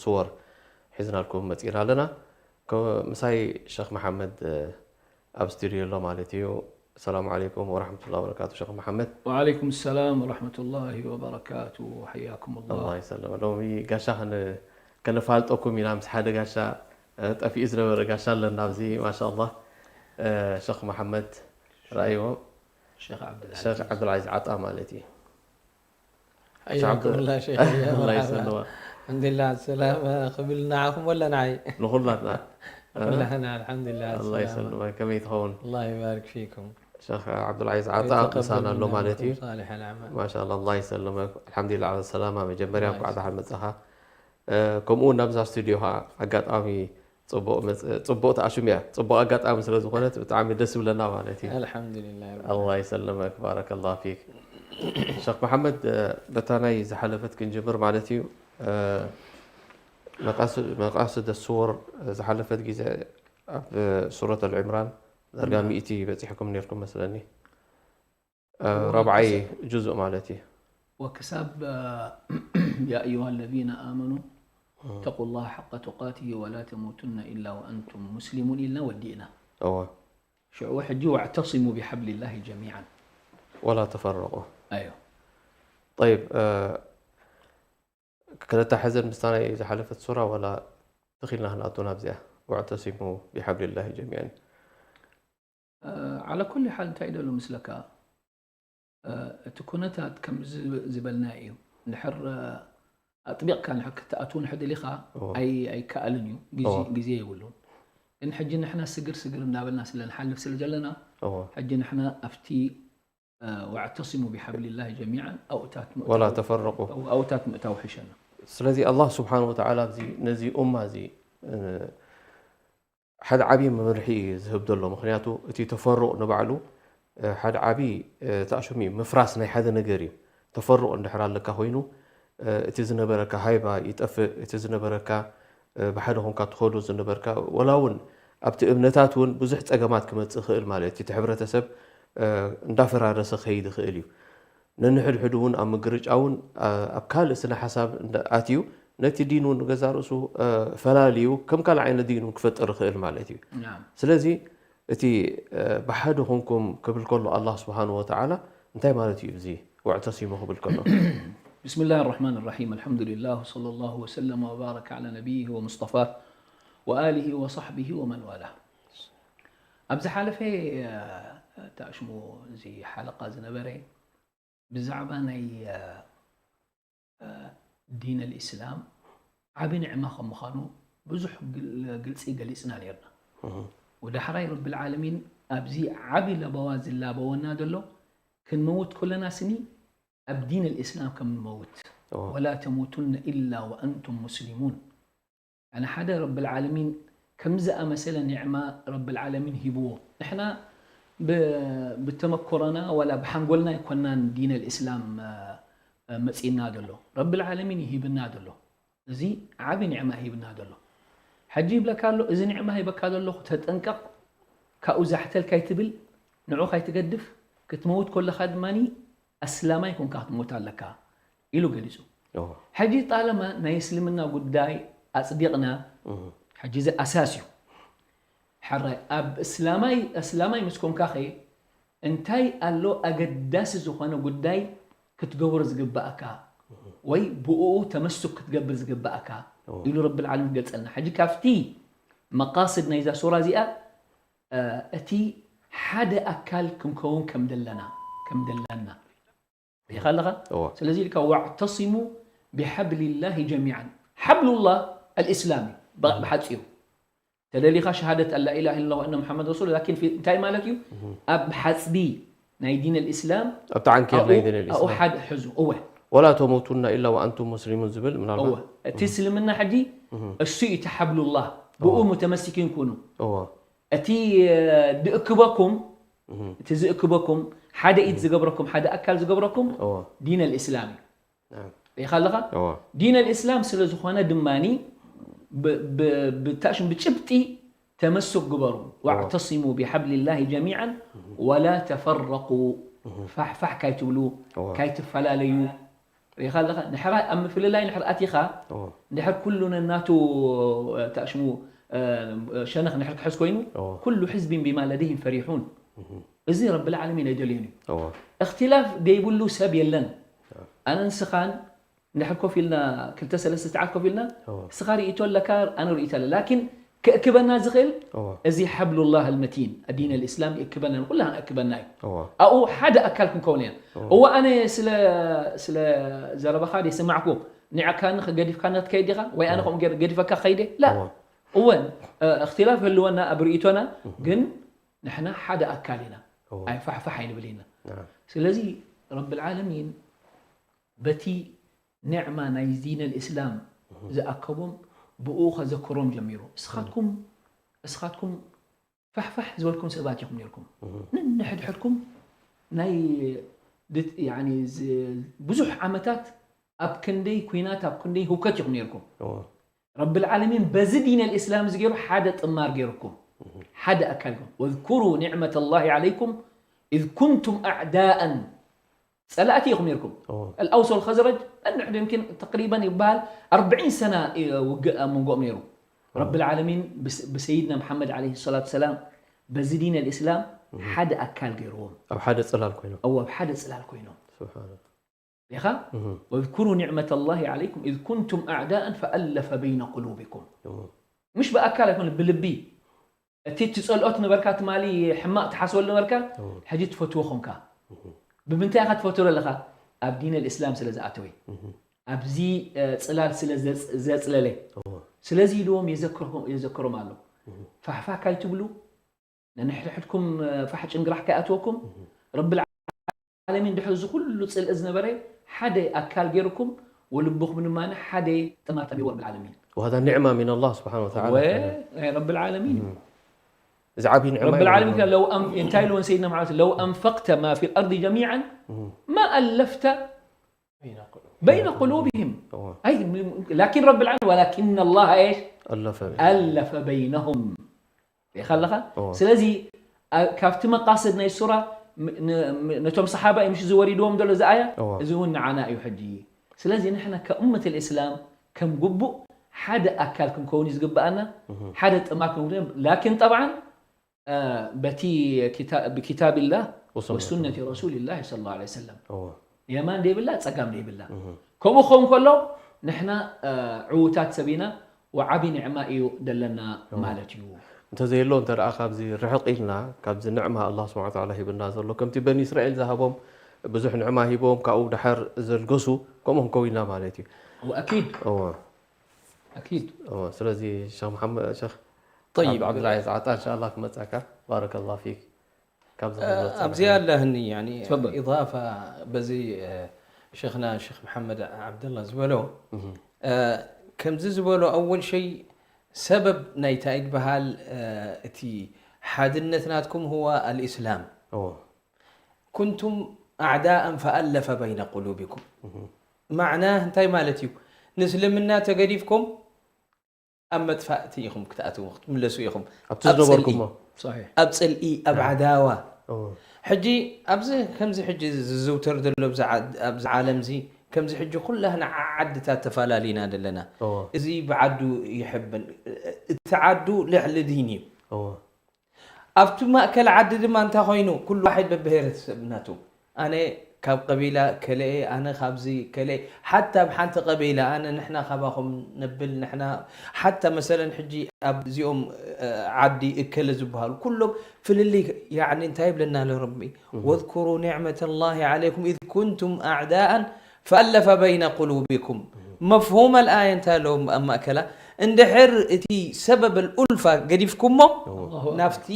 ሱወር ሒዝናልኩም መጺእና ኣለና። ከ-፣ ምሳይ ሸኽ መሓመድ፣ እ፣ ኣብ ስቱድዮ ኣሎ ማለት እዩ። ሰላም ዓለይኩም ወራሕመቱላሂ ወበረካቱ ሸኽ መሓመድ። ወዓለይኩም ሰላም ወራሕመቱላሂ ወበረካቱ። ሓያኩም ላህ። ኣላህ ይሰለም። ሎሚ ጋሻ ከነ-፣ ከነፋልጠኩም ኢና። ምስ ሓደ ጋሻ፣ እ፣ ጠፊኡ ዝነበረ ጋሻ ኣለና ኣብዚ። ማሻኣላህ። እ፣ ሸኽ መሓመድ ረኣይዎ። ሸኽ ዓብዱልዓዚዝ። ሸኽ ዓብዱልዓዚዝ ዓጣ ማለት እዩ። حياكم الله شيخ. الله يسلمك. الحمد لله على السلامة. ክብል ንዓኹም ወላ ንዓይ? ንኹላትና። ኩላህና الحمد لله على الله السلامة. يسلمك. ከመይ ትኸውን? الله يبارك فيكم. ሸኽ ዓብዱልዓዚዝ ዓጣ ويتقبل ምሳና ኣሎ منا ማለት እዩ። ومنكم صالح الأعمال. ማሻኣላ፣ ኣላህ ይሰልመክ። ኣልሓምዱሊላህ ዓለ ሰላማ። መጀመርያ ኣላህ እንኳዕ ደሓን መጻኻ። እ፣ ከምኡ እውን ናብዛ ስቱዲዮኻ ኣጋጣሚ ጽቡቕ መጽ-፣ ጽቡቕ ተኣሽሙ እያ። ጽቡቕ ኣጋጣሚ ስለ ዝኾነት ብጣዕሚ ደስ ይብለና ማለት እዩ። الحمد لله رب ኣላህ ይሰልመክ፣ ባረከላህ ፊክ። ሸኽ መሓመድ፣ እ፣ በታ ናይ ዝሓለፈት ክንጅምር ማለት እዩ። እ፣ መቃስ-፣ መቃስድ ሱወር ዝሓለፈት ግዜ ኣብ ሱረት ኣልዕምራን ዳርጋ نعم. ሚእቲ በጺሕኩም ነርኩም መስለኒ። እ፣ እዎ፣ ራብዓይ ክሳብ ጁዙእ ማለት እዩ። ወክሳብ፣ እ፣ يا أيها الذين آمنوا اتقوا الله حق تقاته ولا تموتن إلا وأنتم مسلمون ኢልና ወዲእና። እወ። ሽዑ ሕጂ واعتصموا بحبل الله جميعا. ولا تفرقوا. ኣዮ። ጠይብ፣ እ፣ ክነተሓሕዘን ምስታ ናይ ዝሓለፈት ሱራ ዋላ ተኺልና ክንኣቱ ናብዚኣ። واعتصموا بحبل الله جميعا. እ፣ على كل حال እንታይ ደሎ ምስለካ፣ እ፣ እቲ ኩነታት ከም ዝብ-፣ ዝበልና እዩ። እንድሕር፣ እ፣ ኣጥቢቕካ እንድሕር ክትኣትው እንድሕር ደሊኻ እዎ። ኣይ-፣ ኣይከኣልን እዩ። ግዜ፣ እዎ። ግዜ የብሉን። ግን ሕጂ ንሕና ስግር ስግር እናበልና ስለ ንሓልፍ ስለ ዘለና፣ እዎ። ሕጂ ንሕና ኣብቲ፣ እ፣ واعتصموا بحبل الله جميعا ኣብኡታት ምእታው-፣ ولا تفرقوا. ኣብኡታት ምእታው ሕሸና። ስለዚ ኣላህ ስብሓን ወተዓላ ኣብዚ፣ ነዚ ኡማ እዚ፣ እ፣ ሓደ ዓብዪ መምርሒ እዩ ዝህብ ዘሎ። ምኽንያቱ እቲ ተፈሩቕ ንባዕሉ፣ እ፣ ሓደ ዓብዪ፣ እ፣ ተኣሽሙ እዩ። ምፍራስ ናይ ሓደ ነገር እዩ። ተፈሩቕ እንድሕር ኣለካ ኮይኑ፣ እ፣ እቲ ዝነበረካ ሃይባ ይጠፍእ፣ እቲ ዝነበረካ፣ እ፣ ብሓደ ኮንካ ትኸዶ ዝነበርካ፣ ወላ እውን ኣብቲ እምነታት እውን ብዙሕ ጸገማት ክመጽእ ይኽእል ማለት እዩ። እቲ ሕብረተሰብ፣ እ፣ እንዳፈራረሰ ክኸይድ ይኽእል እዩ። ነንሕድሕዱ እውን ኣብ ምግርጫ እውን፣ እ፣ ኣብ ካልእ ስነ ሓሳብ እንዳ ኣትዩ ነቲ ዲን እውን ገዛ ርእሱ፣ እ፣ ፈላልዩ ከም ካልእ ዓይነት ዲን እውን ክፈጥር ይኽእል ማለት እዩ። نعم. ስለዚ እቲ፣ እ፣ ብሓደ ኮንኩም ክብል ከሎ ኣላህ ስብሓን ወተዓላ እንታይ ማለት እዩ እዚ واعتصموا ክብል ከሎ? بسم الله الرحمن الرحيم. الحمد لله وصلى الله وسلم وبارك على نبيه ومصطفاه وآله وصحبه ومن والاه. ኣብ ዝሓለፈ፣ እ፣ ተኣሽሙ እዚ ሓለቃ ዝነበረ ብዛዕባ ናይ፣ እ፣ እ፣ ዲን ኣልእስላም ዓቢ ንዕማ ከም ምዃኑ ብዙሕ ግል-፣ ግልጺ ገሊጽና ነርና። እህ። ወዳሕራይ ረብል ዓለሚን ኣብዚ ዓቢ ለበዋ ዝላበወና ዘሎ ክንመውት ከለና ስኒ ኣብ ዲን ኣልእስላም ከም ንመውት። እዎ። ولا تموتن إلا وأنتم مسلمون. ኣነ ሓደ ረብል ዓለሚን ከም ዝኣመሰለ ኒዕማ ረብል ዓለሚን ሂብዎ። ንሕና ብ-፣ ብተመክሮና ዋላ ብሓንጎልና ኣይኮናን ዲን ኣልእስላም፣ እ፣ እ፣ መጺእና ዘሎ። ረብል ዓለሚን ይሂብና ዘሎ። እዚ ዓቢ ኒዕማ ሂብና ዘሎ። ሕጂ ይብለካ ኣሎ፣ እዚ ኒዕማ ሂበካ ዘለኹ ተጠንቀቕ፣ ካብኡ ዛሕተል ካይትብል፣ ንዑ ካይትገድፍ፣ ክትመውት ከለኻ ድማኒ ኣስላማይ ኮንካ ክትሞት ኣለካ ኢሉ ገሊጹ። እዎ። ሕጂ ጣለማ ናይ እስልምና ጉዳይ ኣጽዲቕና፣ እህ። ሕጂ እዚ ኣሳስ እዩ። ሕራይ ኣብ እስላማይ፣ እስላማይ ምስ ኮንካ ኸ እንታይ ኣሎ ኣገዳሲ ዝኾነ ጉዳይ ክትገብሮ ዝግባእካ ወይ ብኡ ተመስክ ክትገብር ዝግባእካ እዎ። ኢሉ ረብል ዓለሚን ይገልጸልና። ሕጂ ካብቲ መቃስድ ናይዛ ሱራ እዚኣ፣ እ፣ እቲ ሓደ ኣካል ክንከውን ከም ደለና፣ ከም ደለና ሪኢኻ ኣለኻ? እዎ። ስለዚ ኢልካ واعتصموا بحبل الله جميعا. ሓብሉላህ ኣልእስላም እዩ፣ ብ-፣ ብሓጺሩ። ተደሊኻ ሸሃደት ኣን ላኢላሃ ኢለላህ ወኣነ ሙሓመድ ረሱል፣ ላኪን ፊ-፣ እንታይ ማለት እዩ? ኣብ ሓጽቢ ናይ ዲን ኣልእስላም ኣብቲ ዓንኬል ናይ ዲን ኣብኡ ኣልእስላም። ሓደ ሕዙ። እወ፣ ولا تموتن إلا وأنتم مسلمون ዝብል ምናልባት። እወ። እቲ እስልምና ሕጂ እህ። እሱ እዩ እቲ ሓብሉላህ፣ ብኡ ሙተመሲኪን ኩኑ። እዎ። እቲ፣ እ፣ ዝእክበኩም፣ እህ። እቲ ዝእክበኩም፣ ሓደ ኢድ ዝገብረኩም፣ ሓደ ኣካል ዝገብረኩም እዎ። ዲን ኣልእስላም እዩ። ናም። ሪኢኻ ኣለኻ? እዎ። ዲን ኣልእስላም ስለ ዝኾነ ድማኒ ብ-፣ ብ-፣ ብታሽም ብጭብጢ ተመሱክ ግበሩ። واعتصموا بحبل الله جميعا ولا تفرقوا. ፋሕፋሕ ካይትብሉ፣ እዎ። ካይትፈላለዩ። ርኢኻ ኣለኻ? ንሕራይ ኣብ ምፍልላይ ንሕር ኣቲኻ፣ እዎ እንድሕር ኩሉ ነናቱ፣ እ፣ ተኣሽሙ፣ እ፣ ሸነኽ ንሕር ክሕዝ ኮይኑ፣ እዎ ኩሉ ሕዝቢን ቢማ ለደይህም ፈሪሑን። እዚ ረብል ዓለሚን ኣይደልዮን እዩ። እዎ እኽትላፍ ደይብሉ ሰብ የለን። ኣነ ንስኻን እንድሕር ኮፍ ኢልና፣ ክልተ ሰለስተ ሰዓት ኮፍ ኢልና፣ እዎ ንስኻ ርእይቶ ኣለካ፣ ኣነ ርእይቶ ኣለ። ላኪን ክእክበና ዝኽእል እዎ እዚ ሓብሉላህ ኣልመቲን፣ ኣዲን ኣልእስላም ይእክበና፣ ንኩላህና እክበና እዩ። እዎ ኣብኡ ሓደ ኣካል ክንከውን ኢና። እዎ ኣነ ስለ ስለ ዘረባኻ ደይሰማዕኩ፣ ንዕካኒ ገዲፍካኒ ክትከይድ ዲኻ ወይ ኣነ ከምኡ ገይረ ገዲፈካ ክኸይደ? ላ። እዎ እወ፣ እ፣ እኽትላፍ ህልወና ኣብ ርእይቶና፣ ግን ንሕና ሓደ ኣካል ኢና። እዎ ኣይፋሕፋሕ ኣይንብል ኢና። ናም ስለዚ ረብል ዓለሚን በቲ ኒዕማ ናይ ዲን ኣልእስላም ዝኣከቦም ብኡ ከዘክሮም ጀሚሩ። እስኻትኩም እስኻትኩም ፋሕፋሕ ዝበልኩም ሰባት ኢኹም ነርኩም። ነንሕድሕድኩም ናይ ድት-፣ ያኒ ዝ-፣ ብዙሕ ዓመታት ኣብ ክንደይ ኩናት ኣብ ክንደይ ህውከት ኢኹም ነርኩም። እዎ ረብል ዓለሚን በዚ ዲን ኣልእስላም እዚ ገይሩ ሓደ ጥማር ገይሩኩም፣ ሓደ ኣካል ኢኹም። ወዝኩሩ ኒዕመተ ላሂ ዓለይኩም ኢዝ ኩንቱም ኣዕዳኣን፣ ጸላእቲ ኢኹም ነርኩም። እዎ ኣልኣውስ ወልኸዝረጅ ነንሕድ يمكن ተቅሪበን ይበሃል ኣርብዒን ሰና እዩ ውግእ ኣብ መንጎኦም ነይሩ። ረብል ዓለሚን ብስ-፣ ብሰይድና መሓመድ ዓለይሂ ሰላቱ ሰላም በዚ ዲን ኣልእስላም ሓደ ኣካል ገይርዎም። ኣብ ሓደ ጽላል ኮይኖም እዎ ኣብ ሓደ ጽላል ኮይኖም። ስብሓን ዲኻ? ወዝኩሩ ኒዕመተ ላሂ ዓለይኩም ኢዝ ኩንቱም ኣዕዳኣን ፈኣለፈ በይነ ቁሉቢኩም። ምሽ ብኣካል ኣይኮነ ብልቢ። እቲ ትጸልኦ ትነበርካ ትማሊ ሕማቕ ትሓስበሉ ነበርካ፣ ሕጂ ትፈትዎ ኾንካ። ብምንታይ ኢኻ ትፈትዎ ዘለኻ? ኣብ ዲን ኣልእስላም ስለ ዝኣተወ፣ ኣብዚ እ፣ ጽላል ስለ ዘጽ- ዘጽለለ። ስለዚ ኢልዎም የዘክርኩም- የዘክሮም ኣሎ። ፋሕፋሕ ካይትብሉ፣ ነንሕድሕድኩም እ፣ ፋሕ ጭንግራሕ ካይኣትወኩም። ረብል ዓለሚን ድሕሪ እዚ ኩሉ ጽልኢ ዝነበረ ሓደ ኣካል ገይርኩም፣ ወልብኹም ድማ ሓደ ጥማር ጠሚዎ ረብል ዓለሚን። وهذا نعمة من الله سبحانه وتعالى ወ- ረብል ዓለሚን እዚ ዓብዪ ንዕማ ረብል እዩ። ዓለሚን ለው ኣም- እንታይ ኢልዎን ሰይድና መሓመድ ለው ኣንፈቅተ ማ ፊ ልኣርض ጀሚዓን ማ ኣለፍተ በይነ ቁሉብህም እዎ። ኣይ ላኪን ረብል ዓለሚን ወላኪን ላህ ايش ኣለፈ ኣለፈ በይነሁም ሪኢኻ ኣለኻ። እዎ። ስለዚ ኣ- ካብቲ መቃስድ ናይ ሱራ ም- ን- ም- ነቶም ሰሓባ እዩ ምሽ ዝወሪድዎም ዘሎ እዚ ኣያ። እዎ። እዚ እውን ንዓና እዩ ሕጂ። ስለዚ ንሕና ከእመት ልእስላም ከም ግቡእ ሓደ ኣካል ክንከውን እዩ ዝግብኣና። ሓደ ጥማር ክንከውን፣ ላኪን ጠብዓን እ፣ በቲ ኪታ- ብኪታብላህ ወሱነት። ወሱነቲ ረሱልላህ ሰለላሁ ዐለይሂ ወሰለም እዎ። የማን ደይብላ ጸጋም ደይብላ። ከምኡ ክኸውን ከሎ ንሕና እ፣ ዕዉታት ሰብ ኢና። ወዓቢ ኒዕማ እዩ ደለና ማለት እዩ። እንተዘየሎ እንተ ደኣ ካብዚ ርሕቕ ኢልና ካብዚ ንዕማ ኣላህ ስብሓን ወተዓላ ሂብና ዘሎ ከምቲ በኒ እስራኤል ዝሃቦም ብዙሕ ንዕማ ሂቦም ካብኡ ድሓር ዘልገሱ ከምኡ ክንከውን ኢና ማለት እዩ። ወኣኪድ እዎ ኣኪድ እዎ ስለዚ ሸኽ መሓመድ ሸኽ طيب ዓብዱልዓዚዝ ዓጣ እንሻላ ክመፀካ ባረከላ ፊክ ካብዚ ኣብዚኣ ኣለህኒ ያኒ تفضل. ኢضافة በዚ ሸኽና ሸኽ መሓመድ ዓብደላ ዝበሎ ከምዚ ዝበሎ ኣወል ሸይ ሰበብ ናይታ ይድበሃል እቲ ሓድነት ናትኩም هو الإسلام እዎ كنتم أعداء فألف بين قلوبكم ማዕና እንታይ ማለት እዩ? ንእስልምና ተገዲፍኩም ኣብ መጥፋእቲ ኢኹም ክትኣትዉ ክትምለሱ ኢኹም ኣብቲ ኣብ ጽልኢ ዝነበርኩሞ صحيح ኣብ ጽልኢ ኣብ ዓዳዋ እዎ ሕጂ ኣብዚ ከምዚ ሕጂ ዝዝውተር ዘሎ ኣብዚ ዓ- ኣብዚ ዓለም እዚ ከምዚ ሕጂ ኩላህና ዓድታት ተፈላለዩና ዘለና እዎ እዚ ብዓዱ ይሕብን እቲ ዓዱ ልዕሊ ዲን እዩ እዎ ኣብቲ ማእከል ዓዲ ድማ እንታይ ኮይኑ ኩሉ ዋሒድ በብሄረተሰብ ናቱ ኣነ ካብ ቀቢላ ከለኤ ኣነ ካብዚ ከለኤ ሓታ ኣብ ሓንቲ ቀቢላ ኣነ ንሕና ካባኹም ነብል ንሕና ሓታ መሰለን ሕጂ ኣብዚኦም እ፣ ዓዲ እከለ ዝበሃሉ ኩሎም ፍልልይ ያዕኒ እንታይ ይብለና ኣሎ ረቢ ወذكروا نعمة الله عليكم إذ كنتم أعداء فألف بين قلوبكم مفهوم الآية እንታይ ኣለዎም ኣብ ማእከላ እንድሕር እቲ ሰበብ الألفة ገዲፍኩሞ ናብቲ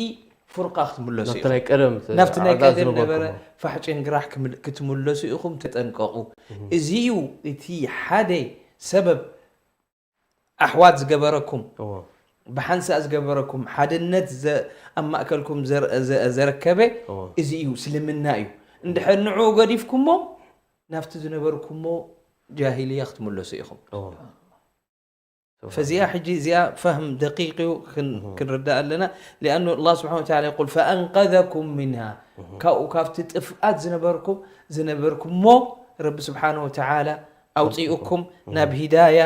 ፍርቃ ክትምለሱ ናብቲ ኢኹም ናይ ቀደም ናብቲ ናይ ዓዳ ቀደም ዝነበርኩሞ። ነበረ ፋሕጭን ግራሕ ክምል- ክትምለሱ ኢኹም ተጠንቀቑ እዚ እዩ እቲ ሓደ ሰበብ ኣሕዋት ዝገበረኩም እዎ ብሓንሳእ ዝገበረኩም ሓድነት ዘ- ኣብ ማእከልኩም ዘር- ዘ- ዘረከበ እዎ እዚ እዩ እስልምና እዩ እንድሕር ንዕኡ ገዲፍኩሞ ናብቲ ዝነበርኩሞ ጃሂልያ ክትምለሱ ኢኹም እዎ ፈዚኣ ሕጂ እዚኣ ፈህም ደቂቅ እዩ ክን- ክንርዳእ ኣለና لأنه الله سبحانه وتعالى يقول فأنقذكم منها ካብኡ ካብቲ ጥፍኣት ዝነበርኩም ዝነበርኩሞ ረቢ ስብሓን ወተዓላ ኣውፂኡኩም ናብ ሂዳያ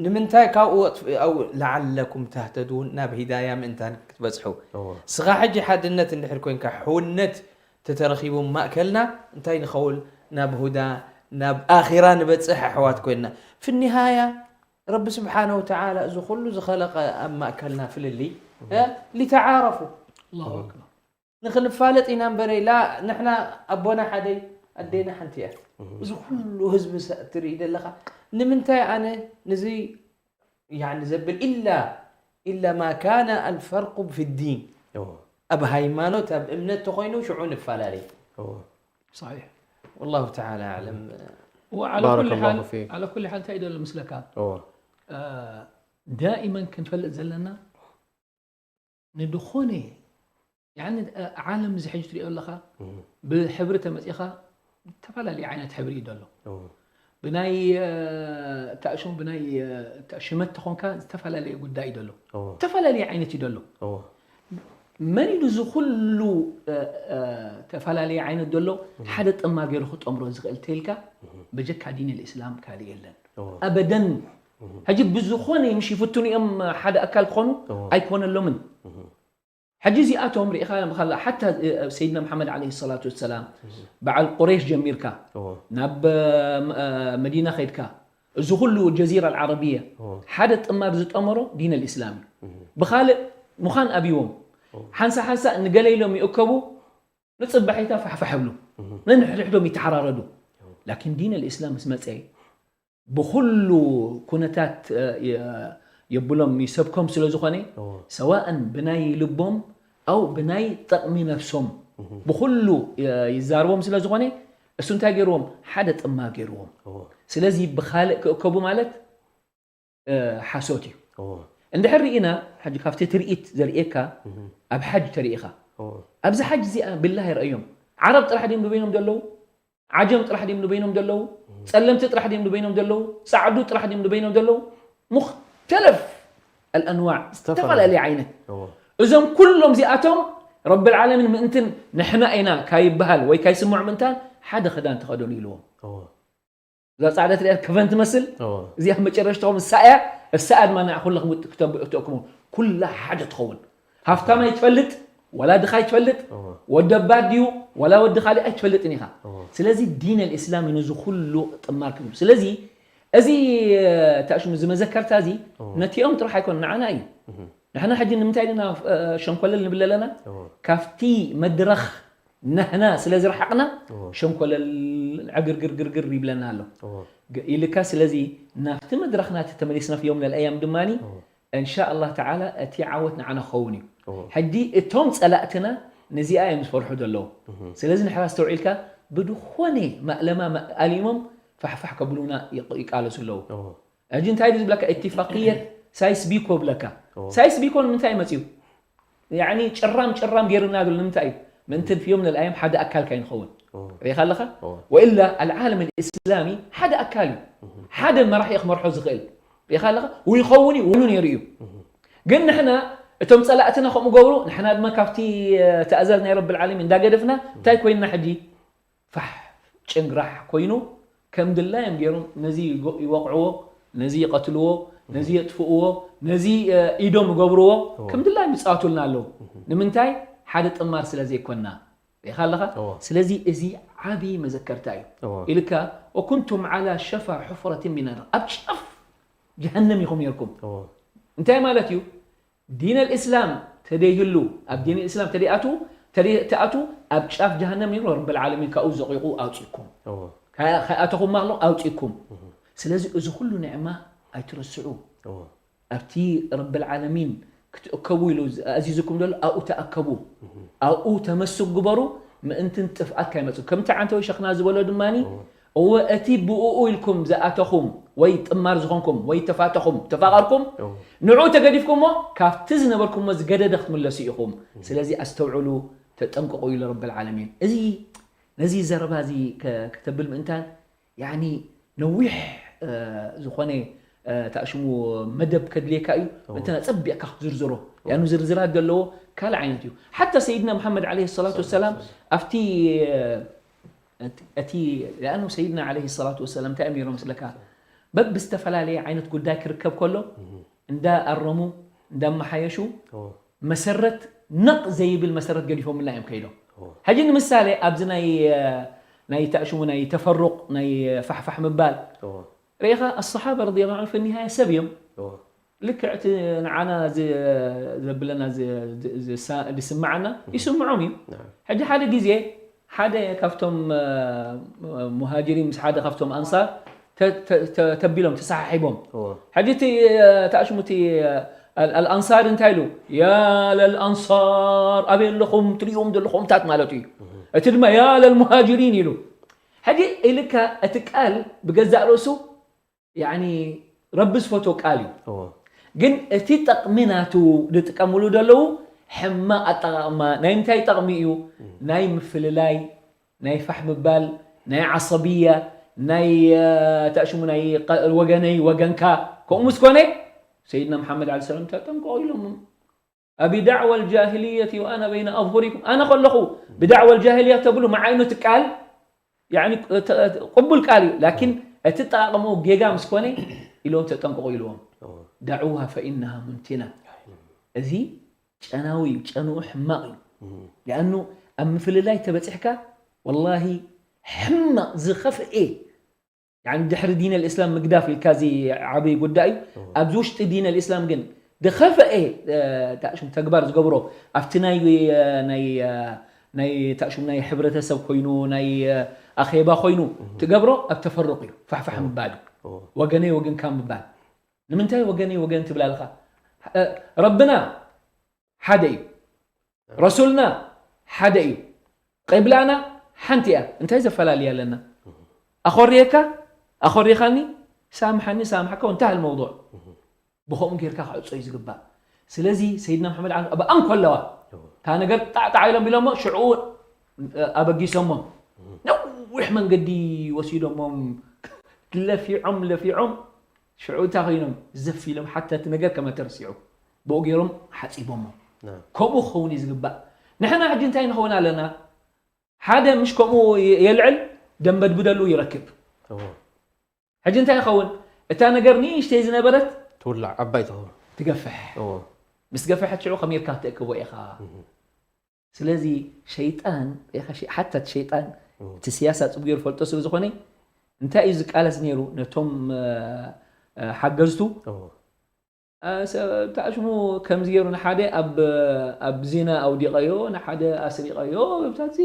ንምንታይ ካብኡ ኣው ለዓለኩም ተህተዱን ናብ ሂዳያ ምእንታን ክትበፅሑ። ስኻ ሕጂ ሓድነት እንድሕር ኮይንካ ሕውነት ተተረኺቡ ማእከልና እንታይ ንኸውን ናብ ሁዳ ናብ ኣኺራ ንበፅሕ ኣሕዋት ኮይንና ፍኒሃያ ረቢ ስብሓነ ወተዓላ እዚ ኩሉ ዝኸለቐ ኣብ ማእከልና ፍልልይ ሊተዓረፉ ንኽንፋለጥ ኢና እምበረይ ላ ንሕና ኣቦና ሓደይ ኣዴና ሓንቲ እያ። እዚ ኩሉ ህዝቢ ትርኢ ዘለኻ ንምንታይ ኣነ ንዚ ዘብል ኢላ ኢላ ማ ካነ ኣልፈርቁ ፊ ዲን ኣብ ሃይማኖት ኣብ እምነት ተኾይኑ ሽዑ ንፈላለይ። صحيح. والله تعالى أعلم. وعلى كل حال على كل حال እንታይ ይደሉ ምስለካ دائما ክንፈልጥ ዘለና ንድኾነ ዓለም እዚ ሕጂ ትሪኦ ኣለኻ ብሕብሪ ተመፂኻ ዝተፈላለዩ ዓይነት ሕብሪ እዩ ዘሎ። ብናይ ታእሽሙ ብናይ ሽመት ተኾንካ ዝተፈላለየ ጉዳይ እዩ ዘሎ። ዝተፈላለየ ዓይነት እዩ ዘሎ። መን ኢሉ እዚ ኩሉ ተፈላለየ ዓይነት ዘሎ ሓደ ጥማ ገይሩ ክጠምሮ ዝኽእል ተልካ በጀካ ዲን ልእስላም ካልእ የለን ኣበደን። ሕጂ ብዝኾነ ምሽ ይፍትኑ እዮም ሓደ ኣካል ክኾኑ ኣይኮነሎምን። ሕጂ እዚኣቶም ርኢኻ ዮም ኻላ ሓታ ሰይድና መሓመድ ዓለይሂ ሰላቱ ወሰላም በዓል ቁረይሽ ጀሚርካ ናብ መዲና ኸይድካ እዚ ኩሉ ጀዚራ ዓረብያ ሓደ ጥማር ዝጠመሮ ዲን ልእስላም እዩ። ብኻልእ ምዃን ኣብይዎም ሓንሳ ሓንሳ ንገለ ኢሎም ይእከቡ ንፅባሒታ ፋሕፋሕ ይብሉ ነንሕድሕዶም ይተሓራረዱ። ላኪን ዲን ልእስላም ምስ መፀ ብኹሉ ኩነታት የብሎም ይሰብኮም ስለ ዝኾነ ሰዋእን ብናይ ልቦም ኣው ብናይ ጠቕሚ ነፍሶም ብኹሉ ይዛርቦም ስለ ዝኾነ እሱ እንታይ ገይርዎም ሓደ ጥማ ገይርዎም። ስለዚ ብኻልእ ክእከቡ ማለት ሓሶት እዩ። እንድሕር ርኢና ሕጂ ካብቲ ትርኢት ዘርእየካ ኣብ ሓጅ ተርኢኻ ኣብዚ ሓጅ እዚኣ ብላህ ይረእዮም ዓረብ ጥራሕ ድም ንበይኖም ዘለዉ ዓጀም ጥራሕ ድም ንበይኖም ዘለዉ ጸለምቲ ጥራሕ ድም ንበይኖም ዘለዉ ጻዕዱ ጥራሕ ድም ንበይኖም ዘለዉ ሙክተለፍ ኣልኣንዋዕ ዝተፈላለየ ዓይነት እዞም ኩሎም እዚኣቶም ረቢ ዓለሚን ምእንትን ንሕና ኢና ካይበሃል ወይ ካይስምዖ ምእንታን ሓደ ክዳን ተኸደኑ ኢልዎም። እዛ ጻዕዳ ትሪኣ ከፈን ትመስል እዚኣ መጨረሽትኹም እሳ እያ። እሳ ድማ ንዓ ኩልኹም ክተንብዑ ትእክሙ ኩላ ሓደ ትኸውን። ሃፍታም ኣይትፈልጥ ወላ ድኻ ኣይትፈልጥ ወዲ ኣባት ድዩ ወላ ወዲ ካልእ ኣይትፈልጥን ኢኻ። ስለዚ ዲን ኣልእስላም እዩ ነዚ ኩሉ ጥማር ክብሉ። ስለዚ እዚ ታሽሙ እዚ መዘከርታ እዚ ነቲኦም ጥራሕ ኣይኮን ንዓና እዩ። ንሕና ሕጂ ንምንታይ ኢና ሸንኮለል ንብል ኣለና? ካብቲ መድረኽ ናህና ስለ ዝረሓቕና ሸንኮለል ዕግርግርግርግር ይብለና ኣሎ ኢልካ። ስለዚ ናብቲ መድረኽና ተመሊስና ዮም ለልኣያም ድማ እንሻ ኣላህ ተዓላ እቲ ዓወት ንዓና ክኸውን እዩ። ሕጂ እቶም ፀላእትና ነዚኣ እዮም ዝፈርሑ ዘለዉ። ስለዚ ንሕና ኣስተውዒልካ ብድኾነ ማእለማ ኣሊሞም ፋሕፋሕ ከብሉና ይቃለሱ ኣለዉ። ሕጂ እንታይ ድዩ ዝብለካ ኢትፋቅየት ሳይስ ቢኮ ብለካ። ሳይስ ቢኮ ንምንታይ መፅዩ? ያኒ ጭራም ጭራም ገይሩና ዝብል ንምንታይ እዩ? ምእንቲ ዮም ለልኣዮም ሓደ ኣካል ካይንኸውን ሪኢኻ ኣለኻ። ወኢላ ኣልዓለም ልእስላሚ ሓደ ኣካል እዩ። ሓደ መራሒ ክመርሖ ዝኽእል ሪኢኻ ኣለኻ። ይኸውን እዩ ውሉ ነይሩ እዩ። ግን ንሕና እቶም ፀላእትና ከምኡ ገብሩ ንሕና ድማ ካብቲ ትእዛዝ ናይ ረቢ ልዓለሚን እንዳገደፍና እንታይ ኮይንና ሕጂ? ፋሕ ጭንግራሕ ኮይኑ ከም ድላዮም ገይሮም ነዚ ይወቕዕዎ፣ ነዚ ይቐትልዎ፣ ነዚ የጥፍእዎ፣ ነዚ ኢዶም ይገብርዎ፣ ከም ድላዮም ይፃወቱልና ኣለዉ። ንምንታይ? ሓደ ጥማር ስለ ዘይኮንና ርኢኻ ኣለኻ። ስለዚ እዚ ዓብዪ መዘከርታ እዩ። ኢልካ ወኩንቱም ዓላ ሸፋ ሑፍረት ሚን ናር ኣብ ጫፍ ጀሃነም ኢኹም ነርኩም። እንታይ ማለት እዩ? ዲን ኣልእስላም ተደይህሉ ኣብ ዲን ኣልእስላም ተደይኣትዉ ተደይኣትዉ ኣብ ጫፍ ጀሃነም ይብሎ ረቢ ልዓለሚን ካብኡ ዘቂቑ ኣውፂኩም ከይኣተኹም ማሎ ኣውፂኩም። ስለዚ እዚ ኩሉ ንዕማ ኣይትረስዑ። ኣብቲ ረቢ ልዓለሚን ክትእከቡ ኢሉ ኣዚዝኩም ዘሎ ኣብኡ ተኣከቡ። ኣብኡ ተመስግ ግበሩ ምእንትን ጥፍኣት ካይመፅእ ከምቲ ዓንተዊ ሸኽና ዝበሎ ድማ እወ እቲ ብእኡ ኢልኩም ዝኣተኹም ወይ ጥማር ዝኾንኩም ወይ ተፋተኹም ተፋቐርኩም ንዕኡ ተገዲፍኩሞ ካብቲ ዝነበርኩሞ ዝገደደ ክትምለሱ ኢኹም። ስለዚ ኣስተውዕሉ ተጠንቀቑ ኢሉ ረቢ ልዓለሚን። እዚ ነዚ ዘረባ እዚ ከተብል ምእንታን ያኒ ነዊሕ ዝኾነ ታእሽሙ መደብ ከድልየካ እዩ። ምእንታን ኣፀቢቕካ ክትዝርዝሮ ያኑ ዝርዝራት ዘለዎ ካልእ ዓይነት እዩ። ሓታ ሰይድና መሓመድ ዓለይሂ ሰላቱ ወሰላም ኣብቲ እቲ ለኣኑ ሰይድና ዓለይሂ ሰላቱ ወሰላም እንታይ እዮም ነይሮም መስለካ? በብዝተፈላለየ ዓይነት ጉዳይ ክርከብ ከሎ እንዳኣረሙ እንዳመሓየሹ መሰረት ነቕ ዘይብል መሰረት ገዲፎምልና እዮም ከይዶም። ሕጂ ንምሳሌ ኣብዚ ናይ ናይ ታእሽሙ ናይ ተፈሩቕ ናይ ፋሕፋሕ ምባል ርኢኻ ኣሰሓባ ረዲየላሁ ዐንሁ ፊ ኒሃያ ሰብ እዮም። ልክዕ እቲ ንዓና ዝ- ዘብለና ዝ- ዝ- ዝሳ- ዝስምዓና ይስምዖም እዩ። ሕጂ ሓደ ግዜ ሓደ ካብቶም እ፣ ሙሃጅሪን ምስ ሓደ ካብቶም ኣንሳር ተ- ተ- ተ- ተቢሎም ተሰሓሒቦም። ሕጂ እቲ እ፣ ታእሽሙ እቲ እ፣ ኣል- ኣልኣንሳር እንታይ ኢሉ? ያ ለልኣንሳር ኣበይ ኣለኹም? ትሪእዎም ዘለኹም ታት ማለት እዩ። እቲ ድማ ያ ለልሙሃጅሪን ኢሉ። ሕጂ ኢልካ እቲ ቃል ብገዛእ ርእሱ ያኒ ረቢ ዝፈትዎ ቃል እዩ። ግን እቲ ጠቕሚ ናቱ ዝጥቀምሉ ዘለዉ ሕማቕ ኣጠቓቕማ ናይ ምንታይ ጠቕሚ እዩ? ናይ ምፍልላይ፣ ናይ ፋሕ ምባል፣ ናይ ዓሰብያ፣ ናይ ተእሽሙ ናይ ወገነይ ወገንካ። ከምኡ ምስ ኮነ ሰይድና መሓመድ ዓለ ሰላም ተጠንቀቑ ኢሎም። أبدعوى الجاهلية وأنا بين أظهركم ኣነ ከለኹ ብዳዕዋ ልጃሂልያ ተብሉ መዓይኑ እቲ ቃል ያኒ ቅቡል ቃል እዩ ላኪን እቲ ጠቃቅምኡ ጌጋ ምስ ኮነ ኢሎም ተጠንቀቁ ኢልዎም دعوها فإنها منتنة እዚ ጨናዊ እዩ ጨንኡ ሕማቅ እዩ لأنه ኣብ ምፍልላይ ተበፂሕካ والله ሕማቅ ዝኸፍኤ ድሕሪ ዲን ኣልእስላም ምግዳፍ ኢልካ እዚ ዓብይ ጉዳይ እዩ። ኣብዚ ውሽጢ ዲን ኣልእስላም ግን ዝኸፈኤ ሽም ተግባር ዝገብሮ ኣብቲ ናይ ናይ ናይ ታሽም ናይ ሕብረተሰብ ኮይኑ ናይ ኣኼባ ኮይኑ ትገብሮ ኣብ ተፈሩቅ እዩ ፋሕፋሕ ምባል እዩ ወገነይ ወገንካ ምባል ንምንታይ ወገነይ ወገን ትብል ኣለኻ ረብና ሓደ እዩ ረሱልና ሓደ እዩ ቂብላና ሓንቲ እያ እንታይ ዘፈላልያ ኣለና ኣኾርየካ ኣኾሪኻኒ ሳምሓኒ ሳምሓካ ወንታህ الموضوع ብኸምኡ ጌርካ ክዕጾ እዩ ዝግባእ ስለዚ ሰይድና መሓመድ ዓሊ ኣብኣ እንከለዋ እታ ነገር ጣዕጣዕ ኢሎም ኢሎሞ ሽዑ ኣበጊሶሞም ነዊሕ መንገዲ ወሲዶሞም ለፊዖም ለፊዖም ሽዑ እንታይ ኮይኖም ዘፍ ኢሎም ሓታ እቲ ነገር ከመ ተርሲዑ ብኡ ገይሮም ሓፂቦሞ ከምኡ ክኸውን እዩ ዝግባእ ንሕና ሕጂ እንታይ ንኸውን ኣለና ሓደ ምሽ ከምኡ የልዕል ደንበድብደሉ ይረክብ ሕጂ እንታይ ይኸውን እታ ነገር ንእሽተይ ዝነበረት ትውላዕ ዓባይ ትኸውን ትገፍሕ ምስ ገፈሐት ሽዑ ከመይ ኢልካ ክትእክቦ ኢኻ ስለዚ ሸይጣን ሓታ እቲ ሸይጣን እቲ ስያሳ ፅቡቅ ገይሩ ፈልጦ ስለ ዝኾነ እንታይ እዩ ዝቃለስ ነይሩ ነቶም ሓገዝቱ ታሽሙ ከምዚ ገይሩ ንሓደ ኣብ ዚና ኣውዲቀዮ ንሓደ ኣስሪቀዮ ብታዚ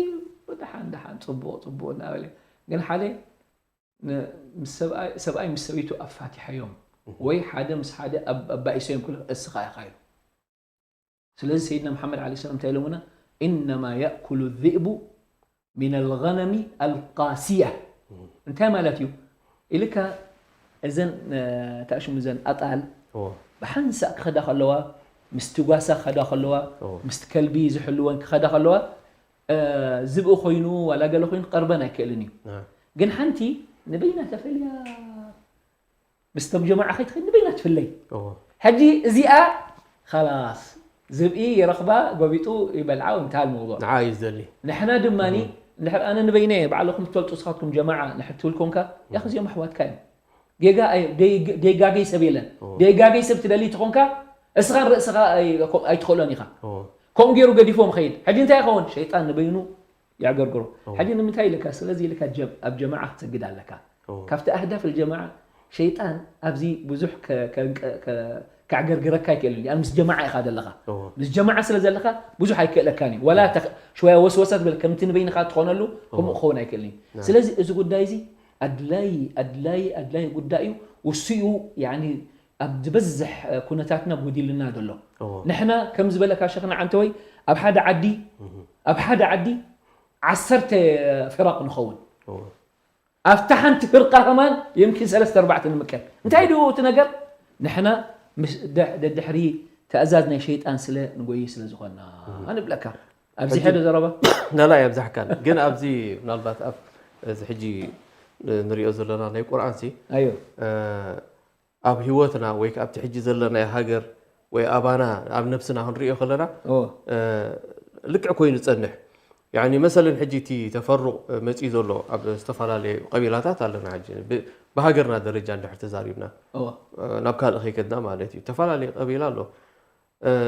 ደሓን ደሓን ፅቡቅ ፅቡቅ እናበለ ግን ሓደ ሰብኣይ ምስ ሰበይቱ ኣፋቲሐዮም ወይ ሓደ ምስ ሓደ ኣባኢሰዮም ክል እስኻ ኢኻ ኢሉ ስለዚ ሰይድና መሓመድ ዓለ ሰላም እንታይ ኢሎምና ኢነማ የእኩሉ ዚእቡ ሚን ኣልገነሚ ኣልቃስያ እንታይ ማለት እዩ ኢልካ እዘን ታሽሙ እዘን ኣጣል ብሓንሳእ ክኸዳ ከለዋ ምስቲ ጓሳ ክኸዳ ከለዋ ምስቲ ከልቢ ዝሕልወን ክኸዳ ከለዋ ዝብኢ ኮይኑ ዋላ ገለ ኮይኑ ክቐርበን ኣይክእልን እዩ ግን ሓንቲ ንበይና ተፈልያ ምስቶም ጀማዓ ከይትኸይድ ንበይና ትፍለይ ሕጂ እዚኣ ኻላስ ዝብኢ ይረኽባ ጎቢጡ ይበልዓ እንታይ الموضوع ንዓ እዩ ዝደሊ ንሕና ድማ እንድሕር ኣነ ንበይነ ባዕልኹም ትፈልጡ ስኻትኩም ጀማዓ ንሕር ትብል ኮንካ ያኽ እዚኦም ኣሕዋትካ እዮም ጌጋ ደይጋገይ ሰብ የለን ደይጋገይ ሰብ ትደሊ ትኾንካ እስኻን ርእስኻ ኣይትኽእሎን ኢኻ ከምኡ ገይሩ ገዲፎም ኸይድ ሕጂ እንታይ ይኸውን ሸይጣን ንበይኑ የዕገርግሮ ሕጂ ንምንታይ ኢልካ ስለዚ ኢልካ ኣብ ጀማዓ ክትሰግድ ኣለካ ካብቲ ኣህዳፍ ልጀማዓ ሸይጣን ኣብዚ ብዙሕ ከዕገርግረካ ኣይክእልን ያን ምስ ጀማዓ ኢኻ ዘለኻ ምስ ጀማዓ ስለ ዘለኻ ብዙሕ ኣይክእለካን እዩ ወላ ሽወያ ወስወሳ ትብል ከምቲ ንበይንኻ ትኾነሉ ከምኡ ክኸውን ኣይክእልን እዩ ስለዚ እዚ ጉዳይ እዚ ኣድላይ ኣድላይ ኣድላይ ጉዳይ እዩ ውስኡ ኣብ ዝበዝሕ ኩነታትና ጎዲልና ዘሎ ንሕና ከም ዝበለካ ሸኽና ዓንተወይ ኣብ ሓደ ዓዲ ኣብ ሓደ ዓዲ ዓሰርተ ፍራቕ ንኸውን ኣብታ ሓንቲ ፍርቃ ከማን የምኪን ሰለስተ ኣርባዕተ ንምቀል እንታይ ድኡ እቲ ነገር ንሕና ደድሕሪ ትእዛዝ ናይ ሸይጣን ስለ ንጎይ ስለ ዝኾና ንብለካ ኣብዚ ሓደ ዘረባ ናላ የብዛሕካን ግን ኣብዚ ምናልባት ኣብ እዚ ሕጂ ንሪኦ ዘለና ናይ ቁርኣን ሲ ኣዮ ኣብ ህይወትና ወይ ኣብቲ ሕጂ ዘለናዮ ሃገር ወይ ኣባና ኣብ ነብስና ክንሪኦ ከለና ልክዕ ኮይኑ ዝጸንሕ ያኒ መሰለን ሕጂ እቲ ተፈሩቕ መፂኡ ዘሎ ኣብ ዝተፈላለየ ቀቢላታት ኣለና። ሕጂ ብ- ብሃገርና ደረጃ እንድሕር ተዛሪብና እወ ናብ ካልእ ከይከድና ማለት እዩ። ዝተፈላለየ ቀቢላ ኣሎ።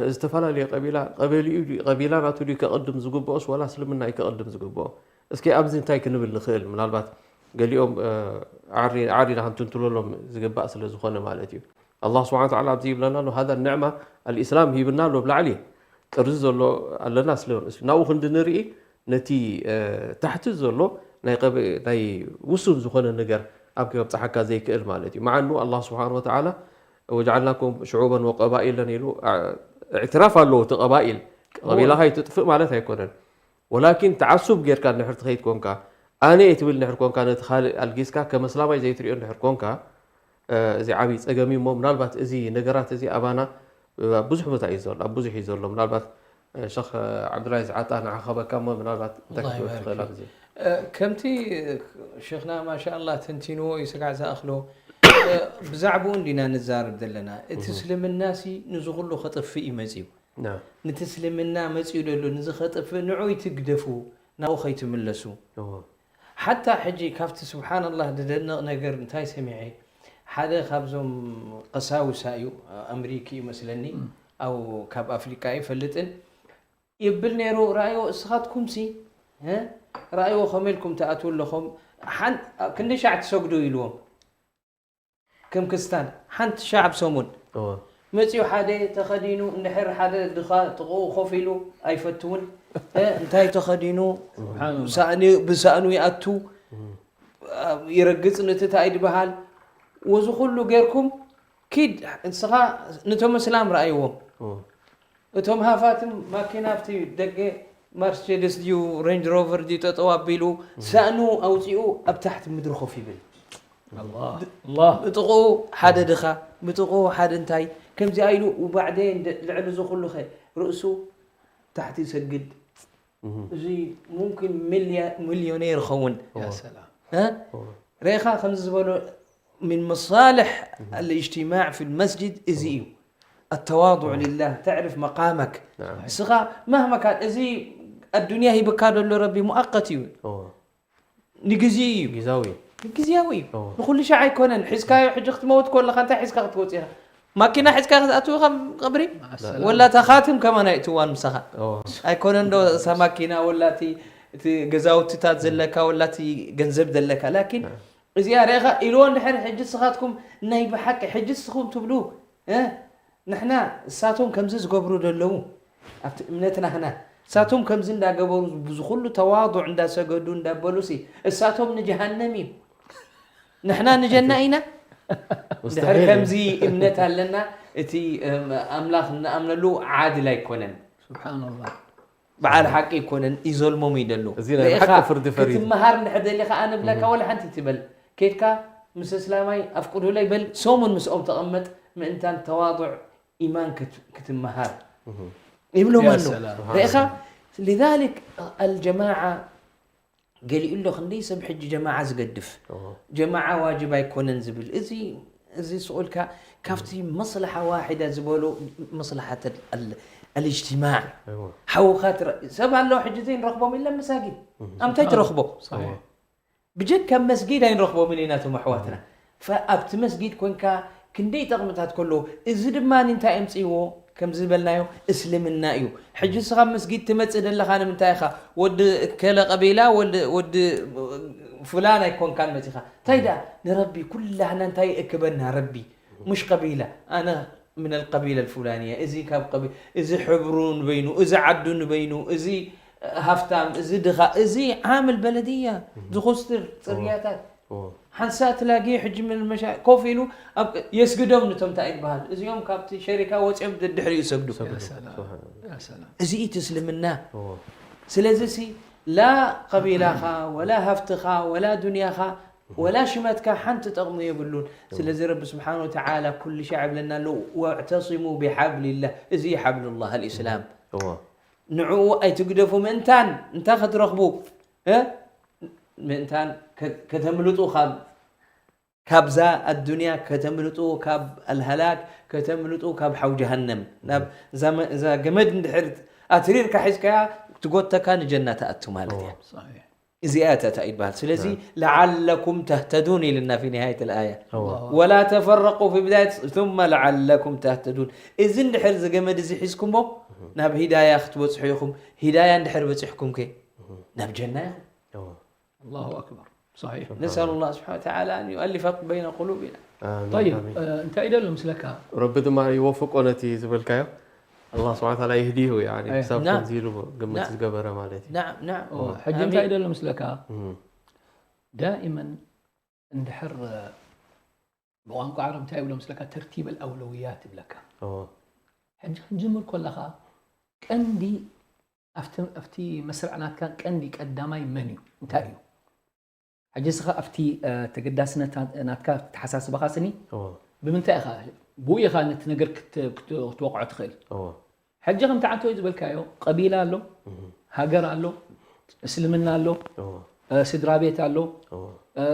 እዚ ዝተፈላለየ ቀቢላ ቀበሊኡ ድዩ- ቀቢላ ናቱ ድዩ ከቐድም ዝግብኦስ ዋላ እስልምና እዩ ከቐድም ዝግብኦ? እስኪ ኣብዚ እንታይ ክንብል ንኽእል? ምናልባት ገሊኦም ዓሪ- ዓሪና ክንትንትለሎም ዝግባእ ስለ ዝኾነ ማለት እዩ። ኣላህ ስብሓን ተዓላ ኣብዚ ይብለና ኣሎ፣ ሃዛ ንዕማ ኣልኢስላም ሂብና ኣሎ ብላዕሊ ጥርዚ ዘሎ ኣለና ስለ ናብኡ ክንዲ ንርኢ ነቲ ታሕቲ ዘሎ ናይ ውሱን ዝኾነ ነገር ኣብ ክበብፅሓካ ዘይክእል ማለት እዩ። መዓኑ ኣላህ ስብሓን ወተዓላ ወጀዓልናኩም ሽዑበን ወቀባኢለን ኢሉ እዕትራፍ ኣለዎ። እቲ ቀባኢል ቀቢላኻ ይትጥፍእ ማለት ኣይኮነን። ወላኪን ተዓሱብ ጌርካ እንድሕር ትኸይድ ኮንካ ኣነ እየ ትብል እንድሕር ኮንካ ነቲ ካልእ ኣልጊስካ ከም ኣስላማይ ዘይትሪኦ እንድሕር ኮንካ እዚ ዓብዪ ፀገም እዩ። እሞ ምናልባት እዚ ነገራት እዚ ኣባና ኣብ ብዙሕ ቦታ እዩ ዘሎ፣ ኣብ ብዙሕ እዩ ዘሎ። ምናልባት ሸኽ ዓብዱላይ ዝዓጣ ንዓኻ በካ እሞ ምናልባት እንታይ ክትብል ትኽእል ኣብዚ? ከምቲ ሸኽና ማሻኣላ ተንቲንዎ እዩ ስጋዕ ዝኣኽሎ። ብዛዕባኡ እንዲና ንዛረብ ዘለና። እቲ እስልምና ሲ ንዚ ኩሉ ከጥፍእ እዩ መፅዩ። ነቲ እስልምና መፅኡ ደሎ ንዚ ከጥፍእ ንዑ ይትግደፉ፣ ናብኡ ከይትምለሱ። ሓታ ሕጂ ካብቲ ስብሓንላህ ድደንቕ ነገር እንታይ ሰሚዐ፣ ሓደ ካብዞም ቀሳውሳ እዩ፣ ኣምሪኪ እዩ መስለኒ፣ ኣው ካብ ኣፍሪቃ ይፈልጥን ይብል ነይሩ። ረኣይዎ እስኻትኩምሲ ረኣይዎ ከመይ ኢልኩም ትኣትዉ ኣለኹም? ክንደይ ሻዕ ትሰግዱ ኢልዎም። ከም ክስታን ሓንቲ ሻዕ ኣብ ሰሙን መፂኡ ሓደ ተኸዲኑ እንድሕር ሓደ ድኻ ጥቕኡ ኮፍ ኢሉ ኣይፈትውን። እንታይ ተኸዲኑ ብሳእኑ ይኣቱ ይረግፅ ንቲ እንታይ ድበሃል? ወዚ ኩሉ ጌርኩም ኪድ ንስኻ ነቶም እስላም ረኣይዎም። እቶም ሃፋትም ማኪና ኣብቲ ደገ ማርሴደስ ድዩ ሬንጅ ሮቨር ድዩ ጠጠው ኣቢሉ ሳእኑ ኣውፂኡ ኣብ ታሕቲ ምድሪ ኮፍ ይብል። ብጥቕኡ ሓደ ድኻ ብጥቕኡ ሓደ እንታይ ከምዚኣ ኢሉ ውባዕደን ልዕሊ ዝኹሉኸ ርእሱ ታሕቲ ይሰግድ። እዚ ሙምኪን ሚልዮኔር ይኸውን። ርኢኻ ከምዚ ዝበሎ من مصالح الاجتماع في المسجد እዚ እዩ። التواضع لله تعرف مقامك. እስኻ مهما كان እዚ ኣዱንያ ሂብካ ዘሎ ረቢ مؤقت እዩ። ንግዜ እዩ። ግዛዊ ግዜያዊ እዩ። ንኩሉ ሻዕ ኣይኮነን። ሒዝካዮ ሕጂ ክትመውት ከለኻ እንታይ ሒዝካ ክትወፅ ኢኻ? ማኪና ሒዝካ ክትኣትው ካብ ቀብሪ ወላ እታ ካትም ከማን ኣይእትዋን ምሳኻ። ኣይኮነን ዶ እሳ ማኪና ወላ እቲ እቲ ገዛውትታት ዘለካ ወላ እቲ ገንዘብ ዘለካ ላኪን እዚኣ ርኢኻ ኢልዎ እንድሕር ሕጂ ስኻትኩም ናይ ብሓቂ ሕጂ ስኹም ትብሉ ንሕና እሳቶም ከምዚ ዝገብሩ ዘለዉ ኣብቲ እምነትና ህና እሳቶም ከምዚ እንዳገበሩ ብዝኩሉ ተዋضዕ እንዳሰገዱ እንዳበሉ ሲ እሳቶም ንጀሃነም እዩ ንሕና ንጀና ኢና ድሕር ከምዚ እምነት ኣለና እቲ ኣምላኽ እንኣምነሉ ዓድል ኣይኮነን ስብሓንላህ በዓል ሓቂ ኣይኮነን ይዘልሞም እዩ ደሎ ርኢኻ ክትመሃር እንድሕር ደሊኻ ኣነ ብለካ ወላ ሓንቲ ትበል ኬድካ ምስ እስላማይ ኣፍቅዱለይ በል ሰሙን ምስኦም ተቐመጥ ምእንታን ተዋضዕ ኢማን ክትመሃር ይብሎም ኣሎ ርኢኻ لذلك الجماعة ገሊኡ ኣሎ ክንደይ ሰብ ሕጂ ጀማዓ ዝገድፍ ጀማዓ ዋጅብ ኣይኮነን ዝብል እዚ እዚ ስቑልካ ካብቲ መስለሓ ዋሒዳ ዝበሎ መስለሓት ኣልእጅትማዕ ሓውኻ ሰብ ኣለዎ ሕጂ ዘይንረኽቦም ኢለ መሳጊድ ኣምታይ ትረኽቦ ብጀካ መስጊድ ኣይንረኽቦምን ኢና ቶም ኣሕዋትና ኣብቲ መስጊድ ኮንካ ክንደይ ጠቕምታት ከለዎ እዚ ድማ እንታይ ኣምፅእዎ ከምዚ ዝበልናዮ እስልምና እዩ ሕጂ እስኻ መስጊድ ትመፅእ ዘለኻ ንምንታይ ኢኻ ወዲ ከለ ቀቢላ ወዲ ፍላን ኣይኮንካን መፂኻ እንታይ ደኣ ንረቢ ኩላህና እንታይ ይእክበና ረቢ ሙሽ ቀቢላ ኣነ من القبيلة الفلانية እዚ ካብ ቀቢ እዚ ሕብሩ ንበይኑ እዚ ዓዱ ንበይኑ እዚ ሃፍታም እዚ ድኻ እዚ ዓምል በለድያ ዝኹስትር ፅርያታት ሓንሳ ትላጊ ሕጂ ምን መሻ ኮፍ ኢሉ የስግዶም ንቶም እንታይ ይበሃል እዚኦም ካብቲ ሸሪካ ወፂኦም ድሕሪኡ ይሰግዱ እዚ እቲ እስልምና ስለዚ ሲ ላ ቀቢላኻ ወላ ሃፍትኻ ወላ ዱንያኻ ወላ ሽመትካ ሓንቲ ጠቕሙ የብሉን ስለዚ ረቢ ስብሓን ወተዓላ ኩሉ ሻዕ ይብለና ኣሎ واعتصموا بحبل الله እዚ እዩ ሓብሉላህ ኣልእስላም ንዕኡ ኣይትግደፉ ምእንታን እንታይ ክትረኽቡ ምእንታን ከተምልጡ ካብ ካብዛ ኣዱንያ ከተምልጡ ካብ ኣልሃላክ ከተምልጡ ካብ ሓው ጀሃነም ናብ እዛ ገመድ እንድሕር ኣትሪርካ ሒዝካያ ትጎተካ ንጀና ትኣቱ ማለት እያ። صحيح እዚኣ እታ እንታይ ይበሃል። ስለዚ ለዓለኩም ተህተዱን ኢልና ፊ ንሃየት ልኣያ እወ። ወላ ተፈረቁ ፊ ብዳየት ثم ለዓለኩም ተህተዱን። እዚ እንድሕር እዚ ገመድ እዚ ሒዝኩሞ ናብ ሂዳያ ክትበፅሑ ኢኹም። ሂዳያ እንድሕር በፂሕኩም ከ ናብ ጀና ኢኹም። እወ። الله أكبر صحيح نسأل الله سبحانه وتعالى أن يؤلف بين قلوبنا. ኣሚን፣ طيب ኣሚን። آه، እንታይ ኢለ ኣሎ ምስለካ ረቢ ድማ ይወፍቆ ነቲ ዝበልካዮ። ኣላህ ስብሓን ታላ ይህድዩ፣ ያኒ ኣይ። ክሳብ ናም። ከምዚ ኢሉ ግምት ናም። ዝገበረ ማለት እዩ። نعم نعم ኦ፣ ሕጂ ኣሚን። እንታይ ኢለ ኣሎ ምስለካ እም፣ دائما እንድሕር ብቋንቋ ዓረብ እንታይ ይብሎ ምስለካ ተርቲብ الأولويات ይብለካ እወ፣ ሕጂ ክንጅምር ከለኻ ቀንዲ ኣብቲ ኣብቲ መስርዕ ናትካ ቀንዲ ቀዳማይ መን እዩ እንታይ እዩ ሕጂ እስኻ ኣብቲ እ፣ ተገዳስነት ናትካ ተሓሳስባኻ ስኒ እወ፣ ብምንታይ ኢኻ ብኡ ኢኻ ነቲ ነገር ክት- ክት- ክትወቕዖ ትኽእል እወ፣ ሕጂ ከምቲ ዓንተወይ ዝበልካዮ ቀቢላ ኣሎ ሃገር ኣሎ እስልምና ኣሎ እወ፣ እ፣ ስድራ ቤት ኣሎ እወ፣ እ፣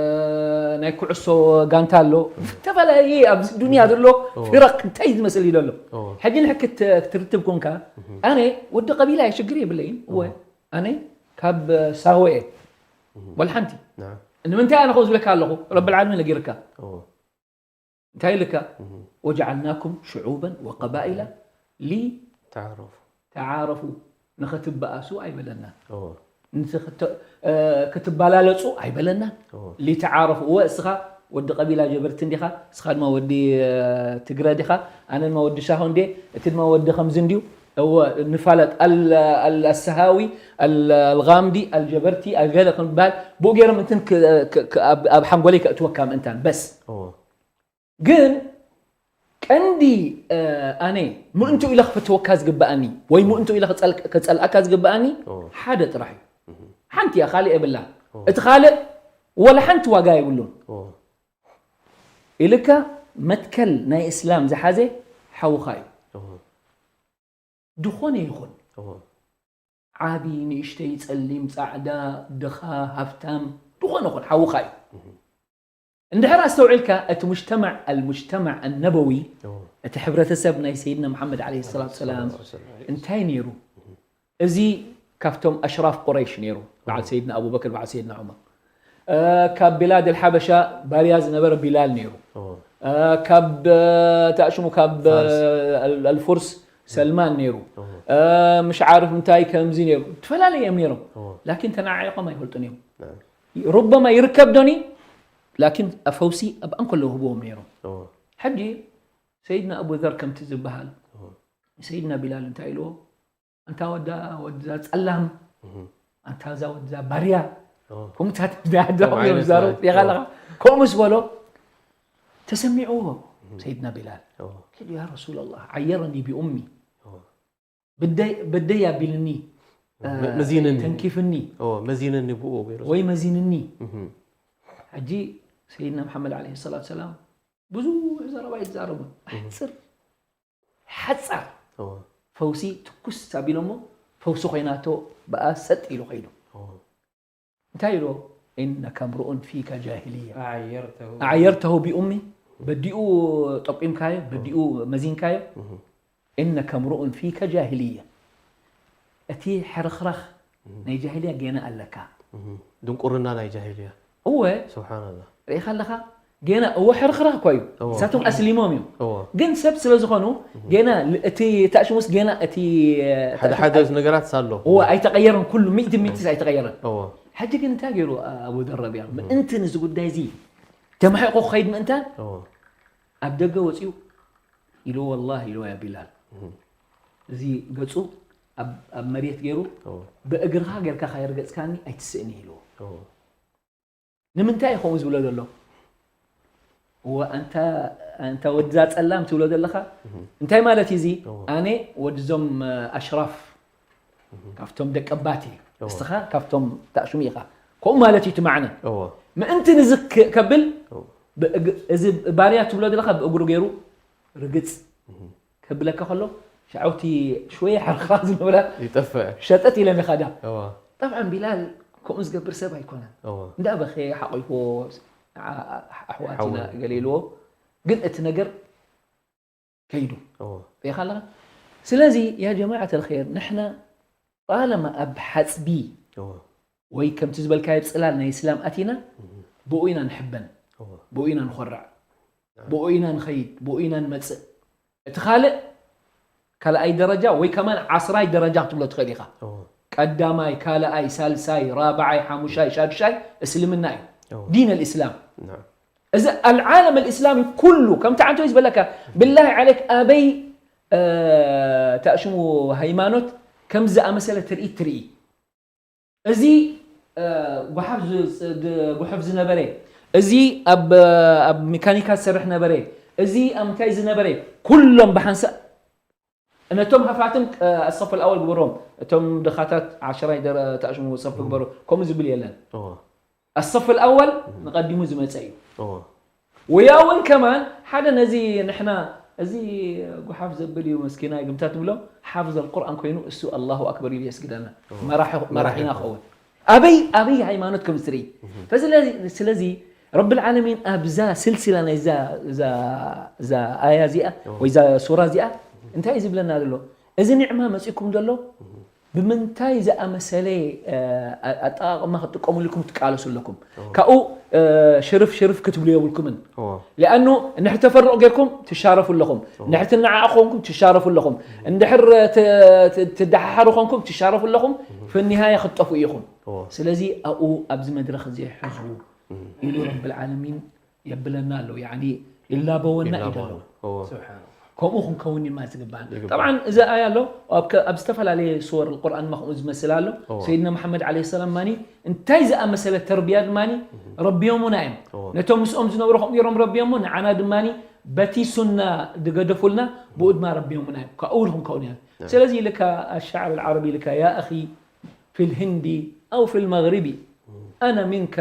ናይ ኩዕሶ ጋንታ ኣሎ ዝተፈላለየ ኣብዚ ዱንያ ዘሎ ፊረቅ እንታይ ዝመስል እዩ ዘሎ እወ፣ ሕጂ ንሕ ክትርትብ ኮንካ ኣነ ወዲ ቀቢላ እየ ሽግር የብለይን እወ ኣነ ካብ ሳሆ እየ ወላ ሓንቲ ናም፣ ንምንታይ ኣነ ከው ዝብለካ ኣለኹ ረቢ ዓለሚን ነጊርካ እወ፣ እንታይ ኢልካ ወጀዓልናኩም ሽዑበን ወቀባኢላ ሊ ተዓረፉ ተዓረፉ ንኸትበኣሱ ኣይበለናን እወ፣ ንትኽተ- እ፣ ክትበላለፁ ኣይበለናን እወ፣ ሊተዓረፉ እወ እስኻ ወዲ ቀቢላ ጀበርቲ እንዲኻ እስኻ ድማ ወዲ እ፣ ትግረ ዲኻ ኣነ ድማ ወዲ ሻሆ እንዴ እቲ ድማ ወዲ ከምዚ እንዲዩ እወ ንፋለጥ ኣል- ኣል- ኣሰሃዊ ኣል- ኣልጋምዲ ኣልጀበርቲ ኣልገለ ክንባል ብኡ ገይሮም እንትን ክ- ክ- ክ- ኣብ- ኣብ ሓንጎለይ ከእትወካ ምእንታን በስ እወ፣ ግን ቀንዲ እ፣ ኣነ ምእንቱ ኢለ ክፈትወካ ዝግብኣኒ ወይ ምእንቱ ኢለ ክፀል- ክፀልኣካ ዝግብኣኒ እወ፣ ሓደ ጥራሕ እዩ ሓንቲ እያ ካልእ የብላ እቲ ካልእ ወላ ሓንቲ ዋጋ የብሉን እወ፣ ኢልካ መትከል ናይ እስላም ዝሓዘ ሓውኻ እዩ እወ፣ ድኾነ ይኹን እወ፣ ዓቢ ንእሽተይ ጸሊም ጻዕዳ ድኻ ሃብታም ድኾነ ይኹን ሓውኻ እዩ እንድሕር ኣስተውዒልካ እቲ ሙጅተማዕ ኣልሙጅተማዕ ኣነበዊ እወ፣ እቲ ሕብረተሰብ ናይ ሰይድና መሓመድ ዓለ ሰላት ሰላም እንታይ ነይሩ እዚ ካብቶም ኣሽራፍ ቁረይሽ ነይሩ በዓል ሰይድና ኣቡበክር በዓል ሰይድና ዑመር እ፣ ካብ ቢላድ ኣልሓበሻ ባርያ ዝነበረ ቢላል ነይሩ እወ፣ እ፣ ካብ እ፣ ተኣሽሙ ካብ እ፣ ፋርስ። ኣል- ኣልፉርስ ሰልማን ነይሩ እወ፣ እ፣ ምሽ ዓርፍ እንታይ ከምዚ ነይሩ ዝተፈላለዩ እዮም ነይሮም እወ፣ ላኪን ተናዓይቆም ኣይፈልጡን እዮም ናም፣ ሩበማ ይርከብ ዶኒ ላኪን ፈውሲ ኣብ ኣንከሎ ህብዎም ነይሮም እወ፣ ሕጂ ሰይድና ኣቡ ዘር ከምቲ ዝበሃል ሰይድና ቢላል እንታይ ኢልዎ ኣንታ ወዳ ወድዛ ጸላም ኣንታ ዛ ወድዛ ባርያ እወ፣ ከምታት ከምኡ ዓይነት ዛሩ ማለት፣ ዲኻ ኣለኻ ከምኡ ምስ በሎ ተሰሚዕዎ ሰይድና ቢላል እወ፣ ኪዱ ያ ረሱላላህ ዓየረኒ ቢኡሚ እወ፣ ብደይ- ብደይ ኣቢልኒ መ- መዚንኒ። ተንኪፍኒ እወ፣ መዚንኒ ብኡ ገይሩ ወይ መዚንኒ እህ፣ ሕጂ ሰይድና መሓመድ ዓለ ሰላት ሰላም ብዙሕ ዘረባ ይዛረቡ ኣሕፅር ሓፃር እወ፣ ፈውሲ ትኩስ ኣቢሎሞ ፈውሲ ኮይናቶ ብኣ ሰጥ ኢሉ ከይዱ እወ፣ እንታይ ኢሉ ኢነካ ምርኡን ፊካ ጃሂልያ أعيرته ኣዓየርተሁ ቢኡሚ በዲኡ ጠቂምካዮ በዲኡ መዚንካዮ እህ፣ ኢነካ ምርኡን ፊካ ጃሂልያ እቲ ሕርኽራኽ ናይ ጃሂልያ ጌና ኣለካ እህ፣ ድንቁርና ናይ ጃሂልያ። እወ ስብሓንላህ። ርኢኻ ኣለኻ ጌና እወ ሕርኽራኽ እኳ እዩ እወ። ንሳቶም ኣስሊሞም እዮም እወ፣ ግን ሰብ ስለ ዝኾኑ ጌና እቲ ታሽሙስ ጌና እቲ ሓደ ሓደ ነገራት ኣሎ። እወ ኣይተቀየረን ኩሉ ሚእቲ ሚእቲስ ኣይተቀየረን እወ፣ ሕጂ ግን እንታይ ገይሩ ኣቡ ደረብያ ምእንቲ ንዚ ጉዳይ እዚ ተማሒቑ ክኸይድ ምእንታን እወ፣ ኣብ ደገ ወፂኡ ኢሉ ወላሂ ኢሉ ያ ቢላል እዚ ገፁ ኣብ ኣብ መሬት ገይሩ እወ፣ ብእግርኻ ጌርካ ካየርገፅካኒ ኣይትስእኒ ኢልዎ እወ፣ ንምንታይ እዩ ከምኡ ዝብሎ ዘሎ እወ ኣንታ ኣንታ ወድዛ ፀላም ትብሎ ዘለኻ እንታይ ማለት እዩ እዚ እወ። ኣነ ወድዞም ኣሽራፍ ካብቶም ደቀባት እየ እወ። ንስኻ ካብቶም ታእሹም ኢኻ ከምኡ ማለት እዩ እቲ ማዕነ እወ፣ ምእንቲ ንዚ ክ- ከብል እወ፣ ብእግ- እዚ ባርያ ትብሎ ዘለኻ ብእግሩ ገይሩ ርግፅ ከብለካ ከሎ ሻዕውቲ ሽወየ ሓርኻ ዝነበራ ይጠፍዕ። ሸጠት ኢለን ይኸዳ እወ፣ ጠብዓን ቢላል ከምኡ ዝገብር ሰብ ኣይኮነን እወ፣ እንዳ በኸ ሓቂፎ ኣሕዋትና ሓወይ። ገለ ኢልዎ ግን እቲ ነገር ከይዱ እወ፣ ሪኢኻ ኣለኻ ስለዚ ያ ጀማዓት ኣልኸይር ንሕና ጣለማ ኣብ ሓፅቢ ወይ ከምቲ ዝበልካዮ ፅላል ናይ እስላም ኣቲና ብኡ ኢና ንሕበን፣ ብኡ ኢና ንኾርዕ፣ ብኡ ኢና ንኸይድ፣ ብኡ ኢና ንመፅእ። እቲ ካልእ ካልኣይ ደረጃ ወይ ከማን ዓስራይ ደረጃ ክትብሎ ትኽእል ኢኻ። ቀዳማይ፣ ካልኣይ፣ ሳልሳይ፣ ራብዓይ፣ ሓሙሻይ፣ ሻዱሻይ እስልምና እዩ። ዲን ኣልእስላም። እዚ ኣልዓለም ኣልእስላሚ ኩሉ ከምቲ ዓንቶ ዝበለካ ብላሂ ዓለክ ኣበይ ተእሽሙ ሃይማኖት ከምዚ ዝኣመሰለ ትርኢት ትርኢ። እዚ ጓሓፍ ጉሕፍ ዝነበረ፣ እዚ ኣብ ሜካኒካ ዝሰርሕ ነበረ፣ እዚ ኣብ ምንታይ ዝነበረ፣ ኩሎም ብሓንሳእ ነቶም ሃፋትም ኣሰፍ ኣልኣወል ግበሮም፣ እቶም ድኻታት ዓሸራይ ተእሽሙ ሰፍ ግበሩ ከምኡ ዝብል የለን። ኣሰፍ ኣልኣወል ንቐዲሙ ዝመፀ እዩ። ወያ እውን ከማን ሓደ ነዚ ንሕና እዚ ጉሓፍ ዘብል እዩ መስኪናይ ግምታት ንብሎ ሓፍዝ ኣልቁርኣን ኮይኑ እሱ ኣላሁ ኣክበር ኢሉ የስግደና መራሒና ክኸውን ኣበይ ኣበይ ሃይማኖት ከም ትርኢ ስለዚ ረብል ዓለሚን ኣብዛ ስልሲላ ናይ እዛ ኣያ እዚኣ ወይ እዛ ሱራ እዚኣ እንታይ እዩ ዝብለና ዘሎ እዚ ኒዕማ መፂኩም ዘሎ ብምንታይ ዝኣመሰለ ኣጠቃቅማ ክትጥቀሙሉ ኢልኩም ትቃለሱ ኣለኩም ካብኡ ሽርፍ ሽርፍ ክትብሉ የብልኩምን ሊኣኑ እንድሕር ተፈርቕ ጌርኩም ትሻረፉ ኣለኹም እንድሕር ትነዓቕ ኮንኩም ትሻረፉ ኣለኹም እንድሕር ትደሓሓሩ ኮንኩም ትሻረፉ ኣለኹም ፍኒሃያ ክትጠፍኡ ኢኹም ስለዚ ኣብኡ ኣብዚ መድረኽ እዚ ሕዝቡ ኢሉ ረብል ዓለሚን የብለና ኣሎ ያኒ ይላበወና እዩ ዘሎ ከምኡ ክንከውን ድማ ዝግባን ጠብዓን እዚ ኣያ ኣሎ ኣብ ዝተፈላለየ ስወር ቁርኣን ድማ ከምኡ ዝመስል ኣሎ ሰይድና መሓመድ ዓለ ሰላም ማኒ እንታይ ዝኣመሰለ ተርቢያ ድማ ረቢዮሙና እዮም ነቶም ምስኦም ዝነብሩ ከምኡ ገይሮም ረቢዮሞ ንዓና ድማ በቲ ሱና ዝገደፉልና ብኡ ድማ ረቢዮሙና እዮም ካብኡ ክንከውን ኢና ስለዚ ኢልካ ኣሻዕር ዓረቢ ኢልካ ያ ኣኺ في الهند أو في المغرب أنا منك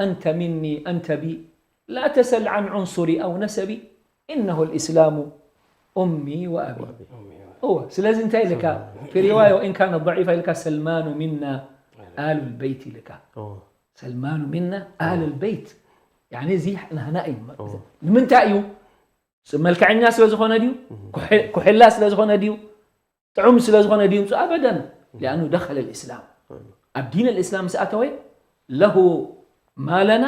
أنت مني أنت بي لا تسل عن عنصري أو نسبي إنه الإسلام أمي وأبي. هو ስለዚ እንታይ ኢልካ في رواية وإن كانت ضعيفة ኢልካ سلمان منا آل البيت ኢልካ سلمان منا آل البيت يعني እዚ ናህና እዩ ንምንታይ እዩ መልክዐኛ ስለ ዝኾነ ድዩ ኩሕላ ስለ ዝኾነ ድዩ ጥዑም ስለ ዝኾነ ድዩ ምፁ ኣበደን ሊኣኑ ደኸለ ልእስላም ኣብ ዲን ልእስላም ምስ ኣተወ ለሁ ማለና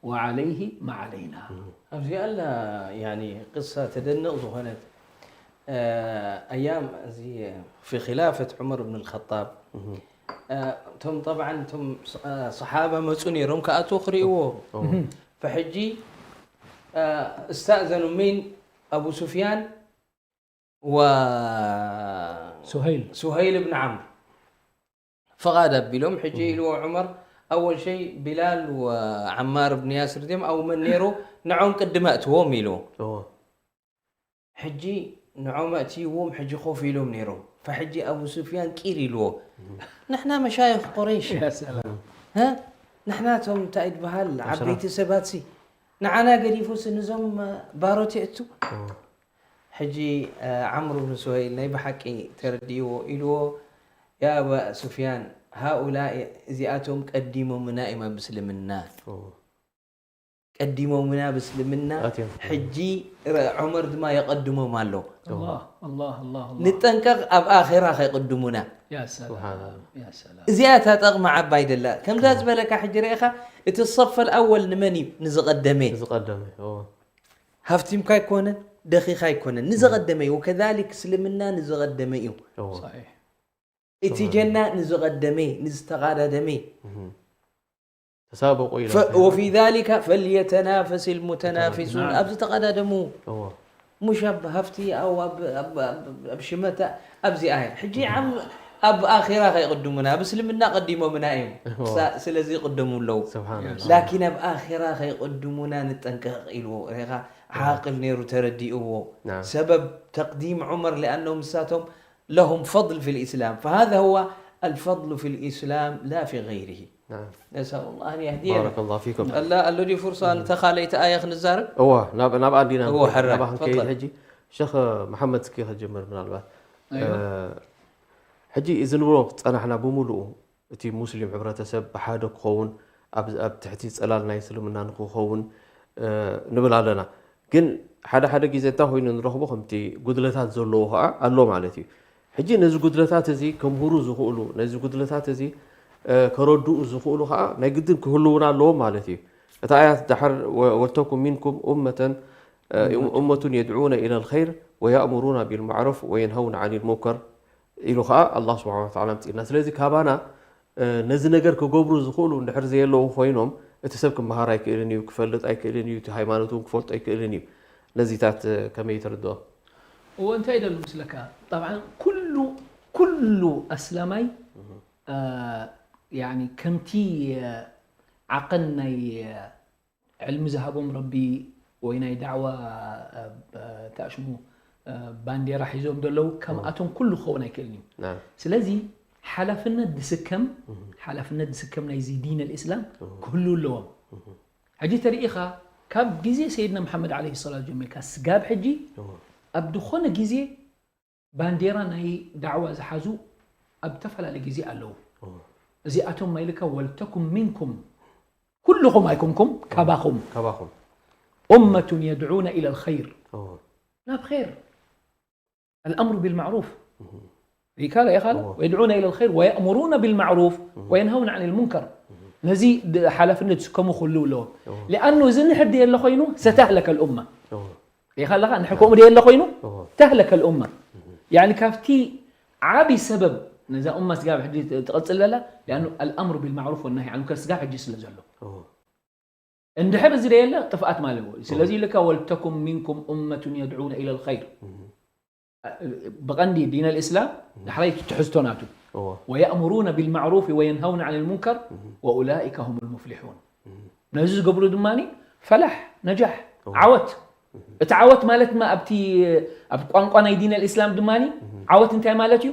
ወዓለይህ ማዓለይና ኣብዚኣ ኣላ ቅሳ ተደንቕ ዝኾነት ኣያም እዚ ፊ ኪላፈት ዑመር ብን ልኸጣብ እቶም ጠብዓን እቶም ሰሓባ መፁ ነይሮም ክኣትዉ ክርእይዎ ፈሕጂ እስተእዘኑ ሚን ኣቡ ሱፍያን ሱሀይል ሱሀይል ብን ዓምር ፍቓድ ኣቢሎም ሕጂ ኢልዎ ዑመር ኣወል ሸይ ቢላል ወዓማር ብን ያስር ድዮም ኣው መን ነይሩ ንዖም ቅድም ኣእትዎም ኢልዎ ሕጂ ንዖም ኣእትይዎም ሕጂ ኮፍ ኢሎም ነይሮም ፈሕጂ ኣቡ ሱፍያን ቂር ኢልዎ ንሕና መሻይኽ ቁረይሽ ንሕና ቶም እንታይ ድበሃል ዓበይቲ ሰባት ሲ ንዓና ገዲፉ ሲ ንዞም ባሮት የእቱ ሕጂ ዓምር ብን ሱሀይል ናይ ብሓቂ ተረዲእዎ ኢልዎ ያ ኣባ ሱፍያን ሃኡላ እዚኣቶም ቀዲሞምና እዮም ኣብ እስልምና ቀዲሞምና ኣብ እስልምና ሕጂ ዑመር ድማ የቐድሞም ኣሎ ንጠንቀቕ ኣብ ኣኼራ ከይቕድሙና እዚኣ እታ ጠቕሚ ዓባይ ደላ ከምዛ ዝበለካ ሕጂ ርኢኻ እቲ ሰፈል ኣወል ንመን እዩ ንዝቐደመ ሃፍቲምካ ኣይኮነን ደኺኻ ኣይኮነን ንዝቐደመ እዩ ወከዛሊክ እስልምና ንዝቐደመ እዩ እቲ ጀና ንዝቐደመ ንዝተቓዳደመ ተሳበቁ ኢሉ ወፊ ዛሊካ ፈልየተናፈስ ልሙተናፊሱን ኣብዚ ተቐዳደሙ ሙሽ ኣብ ሃፍቲ ኣብ ሽመታ ኣብዚ ኣያ ሕጂ ዓም ኣብ ኣራ ከይቅድሙና ኣብ እስልምና ቀዲሞምና እዮም ስለዚ ይቅደሙ ኣለዉ ላኪን ኣብ ኣራ ከይቅድሙና ንጠንቀቅ ኢልዎ ሬኻ ዓቅል ነይሩ ተረዲእዎ ሰበብ ተቅዲም ዑመር ሊኣነው ምሳቶም ለሁም ፈضል ፊ ልእስላም فهذا هو الفضل في الإسلام لا في غيره نسأل الله أن يهدينا بارك الله فيكم ኣሎ ድዩ ፍርሳ ንተ ካልኣይቲ ኣያ ክንዛረብ እዎ ናብኣ እንዲና እዎ ሕራይ ናብኣ ክንከይድ ሕጂ ሸኽ መሓመድ እስኪ ክጅምር ምናልባት ሕጂ እዚ ንብሎ ፀናሕና ብምሉኡ እቲ ሙስሊም ሕብረተሰብ ብሓደ ክኸውን ኣብ ትሕቲ ፅላል ናይ እስልምና ንክኸውን ንብል ኣለና ግን ሓደ ሓደ ግዜ እንታይ ኮይኑ ንረኽቦ ከምቲ ጉድለታት ዘለዎ ከዓ ኣሎ ማለት እዩ ሕጂ ነዚ ጉድለታት እዚ ከምህሩ ዝኽእሉ፣ ነዚ ጉድለታት እዚ ከረድኡ ዝኽእሉ ከዓ ናይ ግድን ክህልውና ኣለዎም ማለት እዩ። እታ ኣያት ዳሕር ወልተኩም ሚንኩም ኡመተን ኡመቱን የድዑነ ኢለል ኸይር ወየእምሩና ቢልማዕሩፍ ወየንሀውና ዓኒል ሙንከር ኢሉ ከዓ ኣላህ ስብሓነ ወተዓላ ኣምፅእልና። ስለዚ ካባና ነዚ ነገር ክገብሩ ዝኽእሉ እንድሕር ዘየለዉ ኮይኖም እቲ ሰብ ክመሃር ኣይክእልን እዩ፣ ክፈልጥ ኣይክእልን እዩ፣ እቲ ሃይማኖት እውን ክፈልጦ ኣይክእልን እዩ። ነዚታት ከመይ ትርድኦ? እዎ እንታይ ደሉ ምስለካ? ጠብዓን ኩሉ ኩሉ ኣስላማይ ከምቲ ዓቐን ናይ ዕልሚ ዝሃቦም ረቢ ወይ ናይ ዳዕዋ ተኣሽሙ ባንዴራ ሒዞም ዘለዉ ከምኣቶም ኩሉ ክኸውን ኣይክእልን እዩ። ስለዚ ሓላፍነት ዝስከም ሓላፍነት ዝስከም ናይዚ ዲን ኣልእስላም ክህሉ ኣለዎም። ሕጂ ተሪኢኻ ካብ ግዜ ሰይድና መሓመድ ዓለይሂ ሰላት ጀሚርካ ስጋብ ሕጂ ኣብ ዝኾነ ግዜ ባንዴራ ናይ ዳዕዋ ዝሓዙ ኣብ ዝተፈላለየ ግዜ ኣለዉ። እዚኣቶም ማይልካ ወልተኩም ሚንኩም ኩልኹም ኣይኮንኩም ካባኹም ካባኹም ኡመቱን የድዑነ ኢለ ልኸይር ናብ ኸይር ኣልኣምሩ ቢልማዕሩፍ ሪካላ ኢኻላ ወየድዑነ ኢለ ልኸይር ወየእሙሩነ ቢልማዕሩፍ ወየንሀውነ ዓን ልሙንከር ነዚ ሓላፍነት ዝስከሙ ክህልው ኣለዎም። ሊኣኑ እዚ ንሕር ደየለ ኮይኑ ሰተህለከ ልኡማ ሪኻ ኣለኻ ንሕር ከምኡ ደየለ ኮይኑ ተህለከ ልኡማ ያኒ ካብቲ ዓብይ ሰበብ ነዛ ኡማ ስጋብ ሕጂ ትቐፅል ዘላ ሊኣኑ ኣልኣምሩ ቢልማዕሩፍ ወናሂ ዓን ሙንከር ስጋብ ሕጂ ስለ ዘሎ እንድሕር እዚ ደየለ ጥፍኣት ማለት እዩ። ስለዚ ኢልካ ወልተኩም ሚንኩም ኡመቱን የድዑነ ኢለ ልኸይር ብቐንዲ ዲን ኣልእስላም ዳሕራይ ትሕዝቶ ናቱ ወየእምሩነ ቢልማዕሩፍ ወየንሀውነ ዓን ልሙንከር ወኡላኢከ ሁም ልሙፍሊሑን ነዚ ዝገብሩ ድማ ፈላሕ ነጃሕ ዓወት እቲ ዓወት ማለት ድማ ኣብቲ ኣብ ቋንቋ ናይ ዲን ኣልእስላም ድማ ዓወት እንታይ ማለት እዩ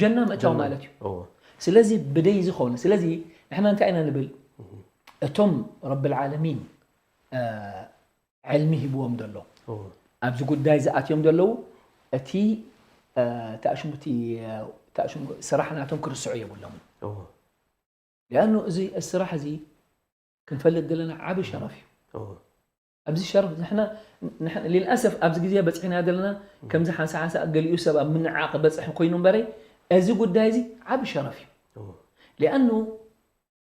ጀና ምእታው ማለት እዩ ስለዚ ብደይ ዝኾነ ስለዚ ንሕና እንታይ ኢና ንብል እቶም ረብ ልዓለሚን ዕልሚ ሂብዎም ዘሎ ኣብዚ ጉዳይ ዝኣትዮም ዘለዉ እቲ ተኣሽሙቲ ስራሕ ናቶም ክርስዑ የብሎምን ሊኣኑ እዚ ስራሕ እዚ ክንፈልጥ ዘለና ዓብ ሸረፍ እዩ ኣብዚ ሸረፍ ንሕና ልልኣሰፍ ኣብዚ ግዜ በፅሒና ዘለና ከምዚ ሓንሳ ሓንሳ ገሊኡ ሰብ ኣብ ምንዓቕ በፅሒ ኮይኑ እምበረይ እዚ ጉዳይ እዚ ዓብ ሸረፍ እዩ ሊኣኑ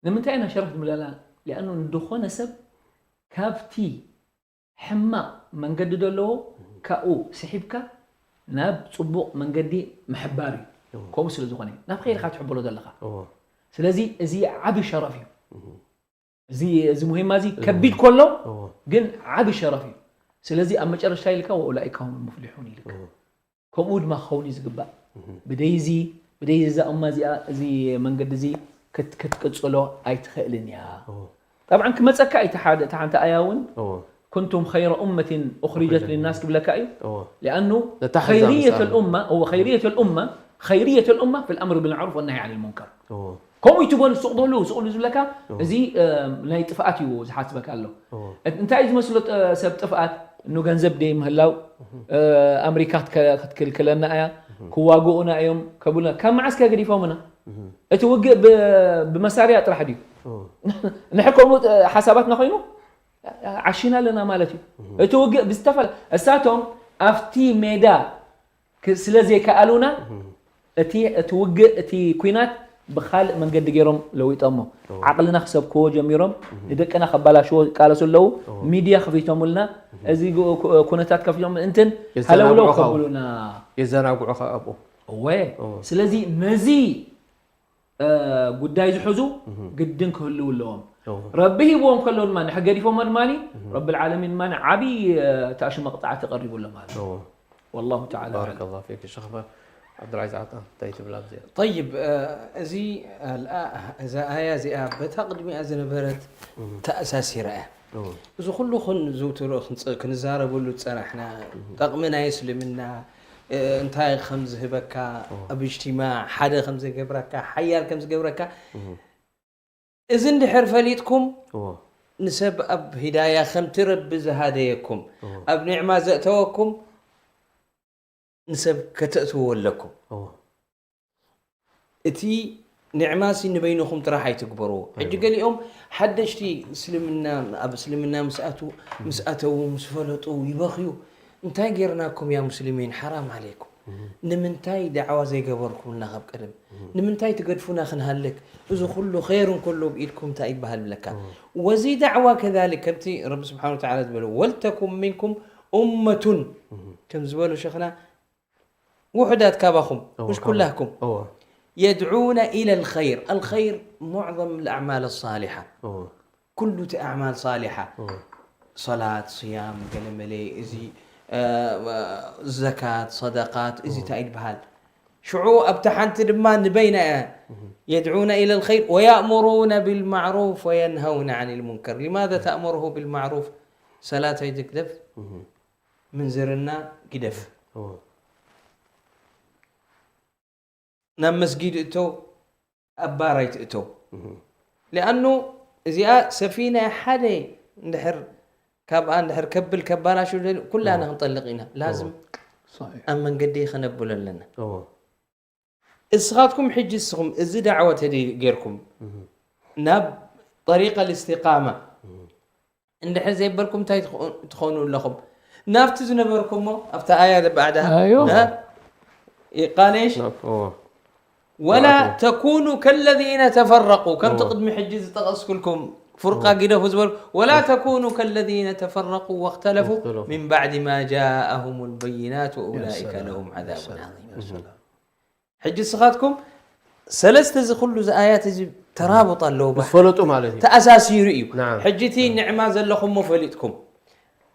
ንምንታይ ኢና ሸረፍ ንብለላ ሊኣኑ ንድኾነ ሰብ ካብቲ ሕማቕ መንገዲ ዘለዎ ካብኡ ስሒብካ ናብ ፅቡቕ መንገዲ ምሕባር እዩ ከምኡ ስለ ዝኾነ ናብ ኸይርካ ትሕብሮ ዘለኻ ስለዚ እዚ ዓብ ሸረፍ እዩ እዚ እዚ ሙሂማ እዚ ከቢድ ከሎ ግን ዓብ ሸረፍ እዩ ስለዚ ኣብ መጨረሽታ ኢልካ ወኡላኢካ ሁም ሙፍሊሑን ኢልካ ከምኡ ድማ ክኸውን እዩ ዝግባእ ብደይዚ ብደይዚ እዛ እማ እዚኣ እዚ መንገዲ እዚ ክትቅፅሎ ኣይትኽእልን እያ ጠብዓን ክመፀካ እዩ እቲ ሓንቲ ኣያ እውን ኩንቱም ኸይረ ኡመትን ኡኽሪጀት ልናስ ክብለካ እዩ ሊኣኑ ኸይርየት ልኡማ ኸይርየት ልኡማ ኸይርየት ልኡማ ፊ ልኣምር ብልማዕሩፍ ወናሂ ዓን ልሙንከር ከምኡ ይትበሉ ሱቕ በሉ ሱቕ ዝብለካ እዚ ናይ ጥፍኣት እዩ ዝሓስበካ ኣሎ እንታይ እዩ ዝመስሎ ሰብ ጥፍኣት እኑ ገንዘብ ደይ ምህላው ኣምሪካ ክትክልክለና እያ ክዋግኡና እዮም ከብሉና ካብ መዓስ ከ ገዲፎምና እቲ ውግእ ብመሳርያ ጥራሕ ድዩ ንሕር ከምኡ ሓሳባትና ኮይኑ ዓሽና ኣለና ማለት እዩ እቲ ውግእ ብዝተፈለ እሳቶም ኣብቲ ሜዳ ስለ ዘይከኣሉና እቲ እቲ ውግእ እቲ ኩናት ብካልእ መንገዲ ገይሮም ለዊጦሞ ዓቕልና ክሰብክዎ ጀሚሮም ንደቅና ከባላሽዎ ይቃለሱ ኣለዉ ሚድያ ከፊቶምልና እዚ ኩነታት ከፊቶም እንትን ሃለውለው ከብሉና የዘናግዑ ከኣብኡ እወ ስለዚ ነዚ ጉዳይ ዝሕዙ ግድን ክህልው ኣለዎም ረቢ ሂብዎም ከሎ ድማ ንሕገዲፎሞ ድማ ረቢ ልዓለሚን ድማ ዓብይ ተኣሽሞ ቅፅዓት ተቀሪቡ ኣሎ ማለት እዩ والله تعالى أعلم. بارك الله فيك شيخ عبد العزيز عطا እንታይ ትብል ኣብዚኣ طيب እዚ እዛ ኣያ እዚኣ በታ ቅድሚኣ ዝነበረት ተኣሳሲራ እያ እዚ ኩሉ ክንዝውትሮ ክንዛረበሉ ዝፀናሕና ጠቕሚ ናይ እስልምና እንታይ ከም ዝህበካ ኣብ እጅትማዕ ሓደ ከም ዝገብረካ ሓያል ከም ዝገብረካ እዚ እንድሕር ፈሊጥኩም ንሰብ ኣብ ሂዳያ ከምቲ ረቢ ዝሃደየኩም ኣብ ኒዕማ ዘእተወኩም ንሰብ ከተእትውዎ ኣለኩም እቲ ኒዕማሲ ንበይንኹም ጥራሕ ኣይትግበርዎ ሕጂ ገሊኦም ሓደሽቲ እስልምና ኣብ እስልምና ምስኣቱ ምስኣተዉ ምስ ፈለጡ ይበኽዩ እንታይ ጌርናኩም ያ ሙስሊሚን ሓራም ዓለይኩም ንምንታይ ዳዕዋ ዘይገበርኩምልና ካብ ቀደም? ንምንታይ ትገድፉና ክንሃልክ? እዚ ኩሉ ኸይር እንከሎ ብኢድኩም እንታይ ይበሃል ብለካ? ወዚ ዳዕዋ ከዛሊክ ከምቲ ረቢ ስብሓን ወተዓላ ዝበሎ ወልተኩም ሚንኩም ኡመቱን ከም ዝበሎ ሸኽና ውሑዳት ካባኹም እወ፣ مش ካባ- ኩላኩም እወ يدعون إلى الخير الخير معظم الأعمال الصالحة እወ ኩሉ እቲ ኣዕማል ሳሊሓ እወ ሰላት ስያም ገለመለ እዚ እ፣ ዘካት ሰደቃት እዚ እንታይ ይበሃል ሽዑ ኣብታ ሓንቲ ድማ ንበይና እያ يدعون إلى الخير ويأمرون بالمعروف وينهون عن المنكر لماذا تأمره بالمعروف ሰላት ኣይትግደፍ ምንዝርና ግደፍ እወ ናብ መስጊድ እቶ ኣብ ባር ኣይትእቶ ሊኣኑ እዚኣ ሰፊና ሓደ እንድሕር ካብኣ እንድሕር ከብል ከባላሹ ደልዩ ኩላና ክንጠልቕ ኢና ላዝም صحيح ኣብ መንገዲ ከነብሎ ኣለና እወ እስኻትኩም ሕጂ እስኹም እዚ ዳዕዋ ተደ ጌርኩም ናብ ጠሪቀ ልእስትቃማ እንድሕር ዘይበልኩም እንታይ ትኾ- ትኾኑ ኣለኹም ናብቲ ዝነበርኩሞ ኣብታ ኣያ ባዕዳ أيوة. ቃሌሽ ናብ- እወ ولا تكونوا كالذين تفرقوا ከምቲ እወ። ቅድሚ ሕጂ ዝጠቐስኩልኩም ፍርቃ ግደፉ ዝበል ولا تكونوا كالذين تفرقوا واختلفوا واختلفوا. من بعد ما جاءهم البينات وأولئك سلام. لهم عذاب سلام. عظيم يا سلام. ሕጂ ስኻትኩም ሰለስተ እዚ ኩሉ እዚ ኣያት እዚ ተራብጥ ኣለዎ ምስ ፈለጡ ማለት እዩ ተኣሳሲሩ እዩ نعم. ሕጂ እቲ ንዕማ ዘለኹሞ ፈሊጥኩም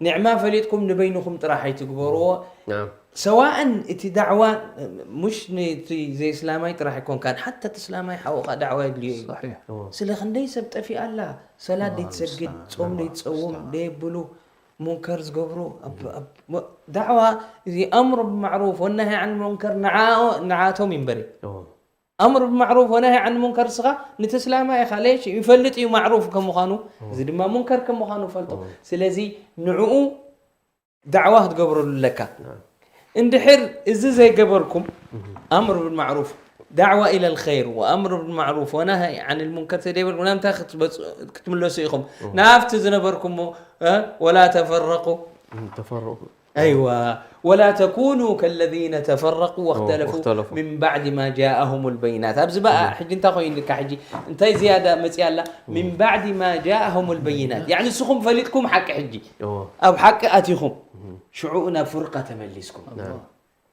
ንዕማ ፈሊጥኩም ንበይንኹም ጥራሕ ኣይትግበርዎ نعم. ሰዋእን እቲ ዳዕዋ ሙሽ ነቲ ዘይእስላማይ ጥራሕ ኣይኮንካን ሓታ እቲ እስላማይ ሓውኻ ዳዕዋ የድልዮ እዩ صحيح እወ ስለ ክንደይ ሰብ ጠፊኣ ኣላ ሰላት الله ደይትሰግድ المستعان. ጾም الله ደይትጸውም المستعان. ደየብሉ ሙንከር ዝገብሩ ኣብ- ኣብ- ሞ- ዳዕዋ እዚ ኣምር ብማዕሩፍ ወናሂ ዓን ሙንከር ንዓኦ- ንዓቶም ይንበሪ እወ ኣምር ብማዕሩፍ ወናሂ ዓን ሙንከር ስኻ ንተስላማ ኢኻ ሌሽ ይፈልጥ እዩ ማዕሩፍ ከም ምዃኑ እዚ ድማ ሙንከር ከም ምዃኑ ፈልጦ ስለዚ ንዕኡ ዳዕዋ ክትገብረሉ ኣለካ እንድሕር እዚ ዘይገበርኩም ኣምር ብማዕሩፍ ዳዕዋ ኢለ ልኸይር ወኣምር ብማዕሩፍ ወናሂ ዓን ልሙንከር ተደይበልኩም ናምንታይ ክትመፁ- ክትምለሱ ኢኹም ናብቲ ዝነበርኩሞ እ፣ ወላ ተፈረቁ ተፈረቁ أيوة ولا تكونوا كالذين تفرقوا واختلفوا واختلفوا. من بعد ما جاءهم البينات ኣብዚ በኣ ሕጂ እንታይ ኮይኑካ ሕጂ እንታይ ዝያዳ መፅያ ኣላ من بعد ما جاءهم البينات يعني ንስኹም ፈሊጥኩም ሓቂ ሕጂ እወ ኣብ ሓቂ ኣቲኹም ሽዑኡ ናብ ፍርቃ ተመሊስኩም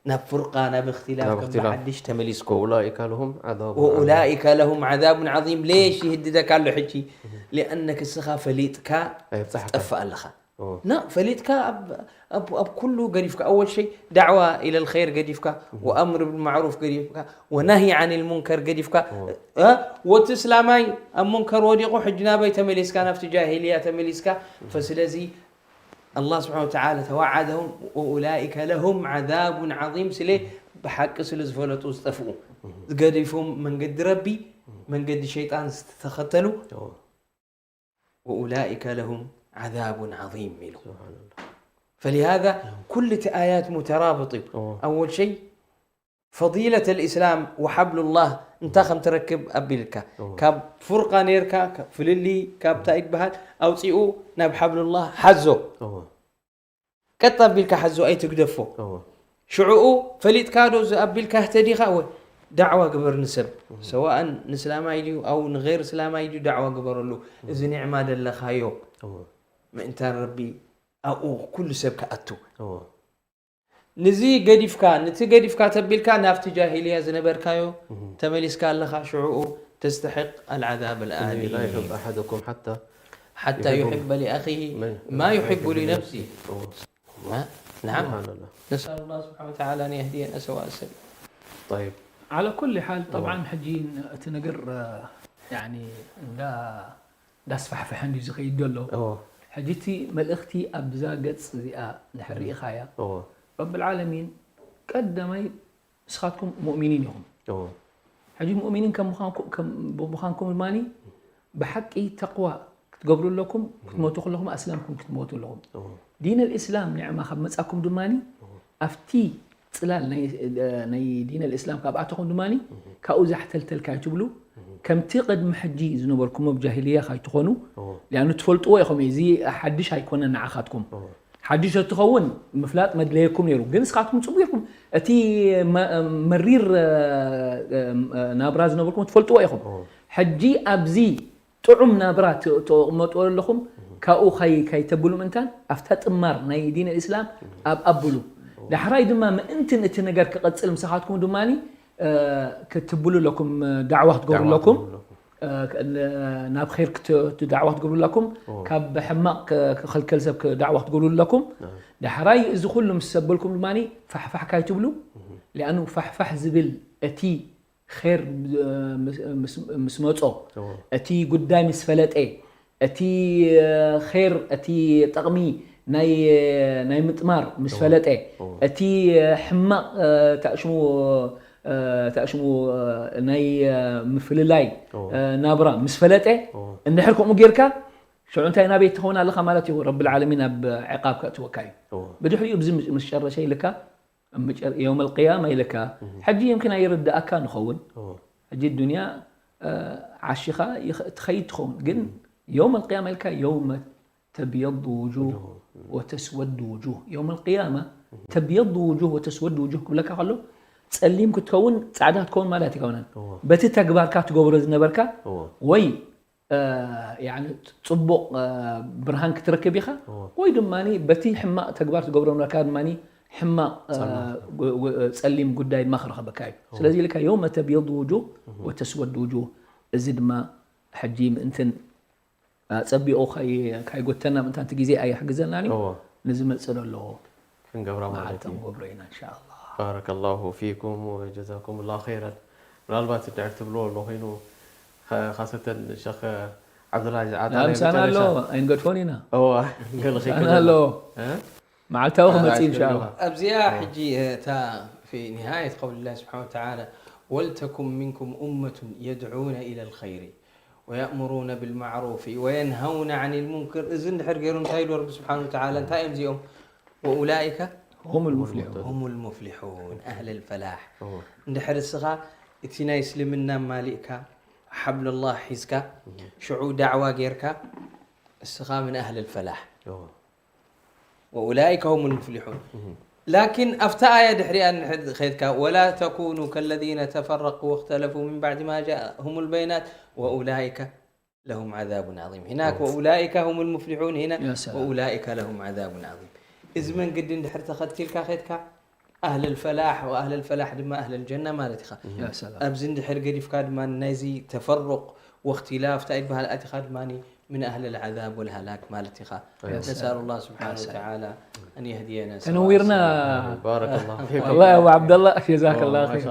ናብ ፍርቃ ናብ እክትላፍ ናብ ከም እክትላፍ። ብሓድሽ ተመሊስኩም وأولئك لهم عذاب وأولئك لهم عذاب عظيم ليش يهددك ኣሎ ሕጂ لأنك ንስኻ ፈሊጥካ ኣይብጻሕካ ትጠፍእ ኣለኻ እወ ና ፈሊጥካ ኣብ- ኣብ ኣብ ኩሉ ገዲፍካ ኣወል ሸይ ዳዕዋ ኢለ ልኸይር ገዲፍካ ወኣምር ብልማዕሩፍ ገዲፍካ ወናሂ ዓን ልሙንከር ገዲፍካ እ? ወቲ እስላማይ ኣብ ሙንከር ወዲቑ ሕጂ ናበይ ተመሊስካ ናብቲ ጃሂልያ ተመሊስካ ፈስለዚ ኣላህ ስብሓን ወተዓላ ተዋዓደሁም ወኡላኢከ ለሁም ዓዛቡን ዓዚም ስለ ብሓቂ ስለ ዝፈለጡ ዝጠፍኡ ዝገዲፎም መንገዲ ረቢ መንገዲ ሸይጣን ዝተኸተሉ እወ وأولئك لهم عذاب عظيم ኢሉ سبحان الله فلهذا ኩሉ እቲ ኣያት ሙተራብጥ እዩ እወ ኣወል ሸይ ፈضيلة الإسلام وحبل الله እንታይ ከም ትረክብ ኣቢልካ እወ ካብ ፍርቃ ነርካ ካብ ፍልልይ ካብ እንታይ ይበሃል ኣውፂኡ ናብ ሓብሉላህ ሓዞ እወ ቀጥ ኣቢልካ ሓዞ ኣይትግደፎ እወ ሽዕኡ ፈሊጥካ ዶ ዝኣቢልካ ህተዲኻ ወይ ዳዕዋ ግበር ንሰብ ሰዋእን ንስላማይ ድዩ ኣው ንገይር ስላማይ ድዩ ዳዕዋ ግበረሉ እዚ ኒዕማ ደለኻዮ እወ ምእንታን ረቢ ኣብኡ ኩሉ ሰብ ክኣቱ እወ ንዚ ገዲፍካ ነቲ ገዲፍካ ተቢልካ ናብቲ ጃሂልያ ዝነበርካዮ ተመሊስካ ኣለኻ ሽዕኡ ተስተሕቅ ኣልዓዛብ إني لا ኣልኣሊም يحب أحدكم حتى ሓታ يحب ዩሕበ ሊኣኺሂ من- ማ ዩሕቡ ሊነፍሲ እወ ናዓም سبحان الله ነስኣል ላ ስብሓን ወተዓላ ንየህድየና ሰዋእ ሰቢል طيب على كل حال طبعا ሕጂ እቲ ነገር يعني እንዳ እንዳስፋሕፈሐ እንዲ ዝኸይድ ዘሎ እወ ሕጂ እቲ መልእኽቲ ኣብዛ ገጽ እዚኣ ድሕር ርኢኻያ እወ ረብ ልዓለሚን ቀዳማይ ንስኻትኩም ሙእሚኒን ኢኹም እወ ሕጂ ሙእሚኒን ከም ምዃንኩ- ከም ብምዃንኩም ድማ ብሓቂ ተቕዋ ክትገብሩ ኣለኩም ክትሞቱ ከለኹም ኣስለምኩም ክትሞቱ ኣለኹም እወ ዲን ልእስላም ኒዕማ ካብ መጻኩም ድማ ኣብቲ ጽላል ናይ- ናይ ዲን ልእስላም ካብ ኣተኹም ድማ ካብኡ ዛሕተልተልካ ትብሉ ከምቲ ቅድሚ ሕጂ ዝነበርኩም ኣብ ጃሂልያ ካይትኾኑ እወ ሊኣኑ ትፈልጥዎ ኢኹም እዚ ሓድሽ ኣይኮነን ንዓኻትኩም እወ ሓድሽ እትኸውን ምፍላጥ መድለየኩም ነይሩ ግን ንስኻትኩም ጽቡቅ ኢኹም እቲ መ- መሪር እ፣ እ፣ ናብራ ዝነበርኩም ትፈልጥዎ ኢኹም። ሕጂ ኣብዚ ጥዑም ናብራ ት- ተቕመጥዎ ኣለኹም። ካብኡ ከይ- ከይተብሉ ምእንታን ኣብታ ጥማር ናይ ዲን እስላም ኣብ ኣብሉ። ዳሕራይ ድማ ምእንትን እቲ ነገር ክቐጽል ምሳኻትኩም ድማ ክትብሉ ኣለኩም፣ ዳዕዋ ክትገብሩ ኣለኩም። ናብ ር ዳዕዋ ክትገብሩ ኣለኩም። ካብ ሕማቕ ክኸልከል ሰብ ዳዕዋ ክትገብሩ ኣለኩም። ዳሕራይ እዚ ኩሉ ምስ ሰበልኩም ድማ ፋሕፋሕ ካይትብሉ። ሊኣኑ ፋሕፋሕ ዝብል እቲ ር ምስ መጾ፣ እቲ ጉዳይ ምስ ፈለጠ፣ እቲ ር እቲ ጠቕሚ ናይ ናይ ምጥማር ምስ ፈለጠ፣ እቲ ሕማቕ ታሽሙ ታሽሙ ናይ ምፍልላይ ናብራ ምስ ፈለጠ፣ እንድሕር ከምኡ ጌርካ ሽዑ እንታይ ናበይ ትኸውን ኣለኻ ማለት እዩ። ረብል ዓለሚን ኣብ ዕቃብ ከእትወካ እዩ። ብድሕሪኡ ብዚ ምስ ጨረሸ ኢልካ የውመል ቅያማ ኢልካ ሕጂ የምኪን ኣይርዳእካ ንኸውን። ሕጂ ዱንያ ዓሺኻ ትኸይድ ትኸውን፣ ግን የውመል ቅያማ ኢልካ የውመ ተብየዱ ውጁህ ወተስወዱ ውጁህ። የውመል ቅያማ ተብየዱ ውጁህ ወተስወዱ ውጁህ ክብለካ ከሎ ጸሊም ክትከውን ጻዕዳ ክትከውን ማለት ኣይኮነን። በቲ ተግባርካ ትገብሮ ዝነበርካ ወይ ጽቡቕ ብርሃን ክትረክብ ኢኻ፣ ወይ ድማ በቲ ሕማቕ ተግባር ትገብሮ ነበርካ ድማ ሕማቕ ጸሊም ጉዳይ ድማ ክረኸበካ እዩ። ስለዚ ኢልካ የውመ ተብየዱ ውጁህ ወተስወዱ ውጁህ። እዚ ድማ ሕጂ ምእንትን ኣጸቢቑ ካይጎተና ምእንታንቲ ግዜ ኣይሕግዘናን እዩ። ንዝመጽእ ዘሎ ክንገብራ ማለት እዩ። ክንገብሮ ኢና እንሻ ኣላህ። ባረከላሁ ፊኩም ወጀዛኩም ላ ኸይረን። ምናልባት እንድሕር ትብልዎ ኣሎ ኮይኑ ካሰተን ሸኽ ዓብዱላ ዝዓጣ ናይ ምሳና ኣሎ። ኣይንገድፎን ኢና። እዋ ገለ ምሳና ኣሎ። መዓልታዊ ክመጽእ እንሻ ኣላህ። ኣብዚኣ ሕጂ እታ في نهاية قول الله سبحانه وتعالى ولتكن منكم أمة يدعون إلى الخير ويأمرون بالمعروف وينهون عن المنكر። እዚ እንድሕር ገይሩ እንታይ ኢሉ ረቢ ስብሓን ወተዓላ እንታይ እዮም እዚኦም? وأولئك هم المفلحون. هم المفلحون أهل الفلاح። እንድሕር እስኻ እቲ ናይ እስልምና ማሊእካ ሓብለላህ ሒዝካ ሽዑ ዳዕዋ ጌርካ እስኻ ምን ኣህል ልፈላሕ። وأولئك هم المفلحون. ላኪን ኣብታ ኣያ ድሕሪኣ ኸይድካ ولا تكونوا كالذين تفرقوا واختلفوا من بعد ما جاءهم البينات وأولئك لهم عذاب عظيم. هناك وأولئك هم المفلحون، هنا وأولئك لهم عذاب عظيم. እዚ መንገዲ እንድሕር ተኸቲልካ ኸይድካ ኣህል ልፈላሕ ወኣህል ልፈላሕ ድማ ኣህል ልጀና ማለት ኢኻ። ኣብዚ እንድሕር ገዲፍካ ድማ ናይዚ ተፈሩቕ ወእክትላፍ እንታይ ይበሃል ኣቲኻ ድማ ምን ኣህል ልዓዛብ ወልሃላክ ማለት ኢኻ። نسأل الله سبحانه وتعالى أن يهدينا سواء السبيل. تنويرنا. بارك الله فيكم. والله يا أبو عبد الله، جزاك الله خير.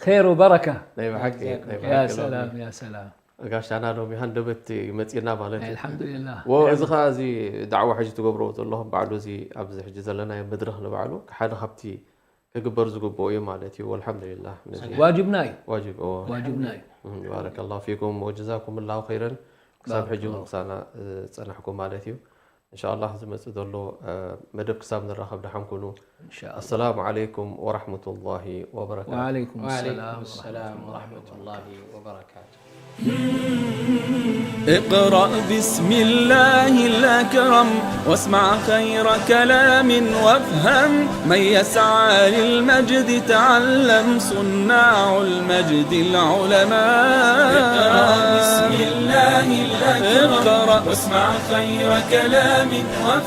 خير وبركة. ናይ ብሓቂ ናይ ብሓቂ يا سلام، يا سلام. ጋሻና ሎሚ ሃንደበት መፂና ማለት እዩ። ኣልሓምዱሊላህ። ወ-፣ እዚ ኸዓ እዚ ዳዕዋ ሕጂ ትገብርዎ ዘለኹም ባዕሉ እዚ ኣብዚ ሕጂ ዘለናዮ መድረኽ ንባዕሉ ሓደ ካብቲ ክግበር ዝግብኦ እዩ ማለት እዩ። ወልሓምዱሊላህ ነዚ ዋጅብና እዩ። ዋጅብ፣ እዎ። ዋጅብና እዩ። እም፣ ባረከላሁ ፊኩም ወጀዛኩም ላሁ ኸይረን። ክሳብ ሕጂ እውን ባረከላሁ። ምሳና፣ እ፣ ዝፀናሕኩም ማለት እዩ። እንሻኣላህ ዝመፅእ ዘሎ፣ እ፣ መደብ ክሳብ ንራኸብ ደሓን ኩኑ። እንሻኣላህ። ኣሰላሙ ዓለይኩም ወረሕመቱላሂ ወበረካቱ። وعليكم السلام ورحمة الله وبركاته. اقرأ بسم الله الأكرم واسمع خير كلام وافهم من يسعى للمجد تعلم صناع المجد العلماء. اقرأ بسم الله الأكرم اقرأ واسمع خير كلام وافهم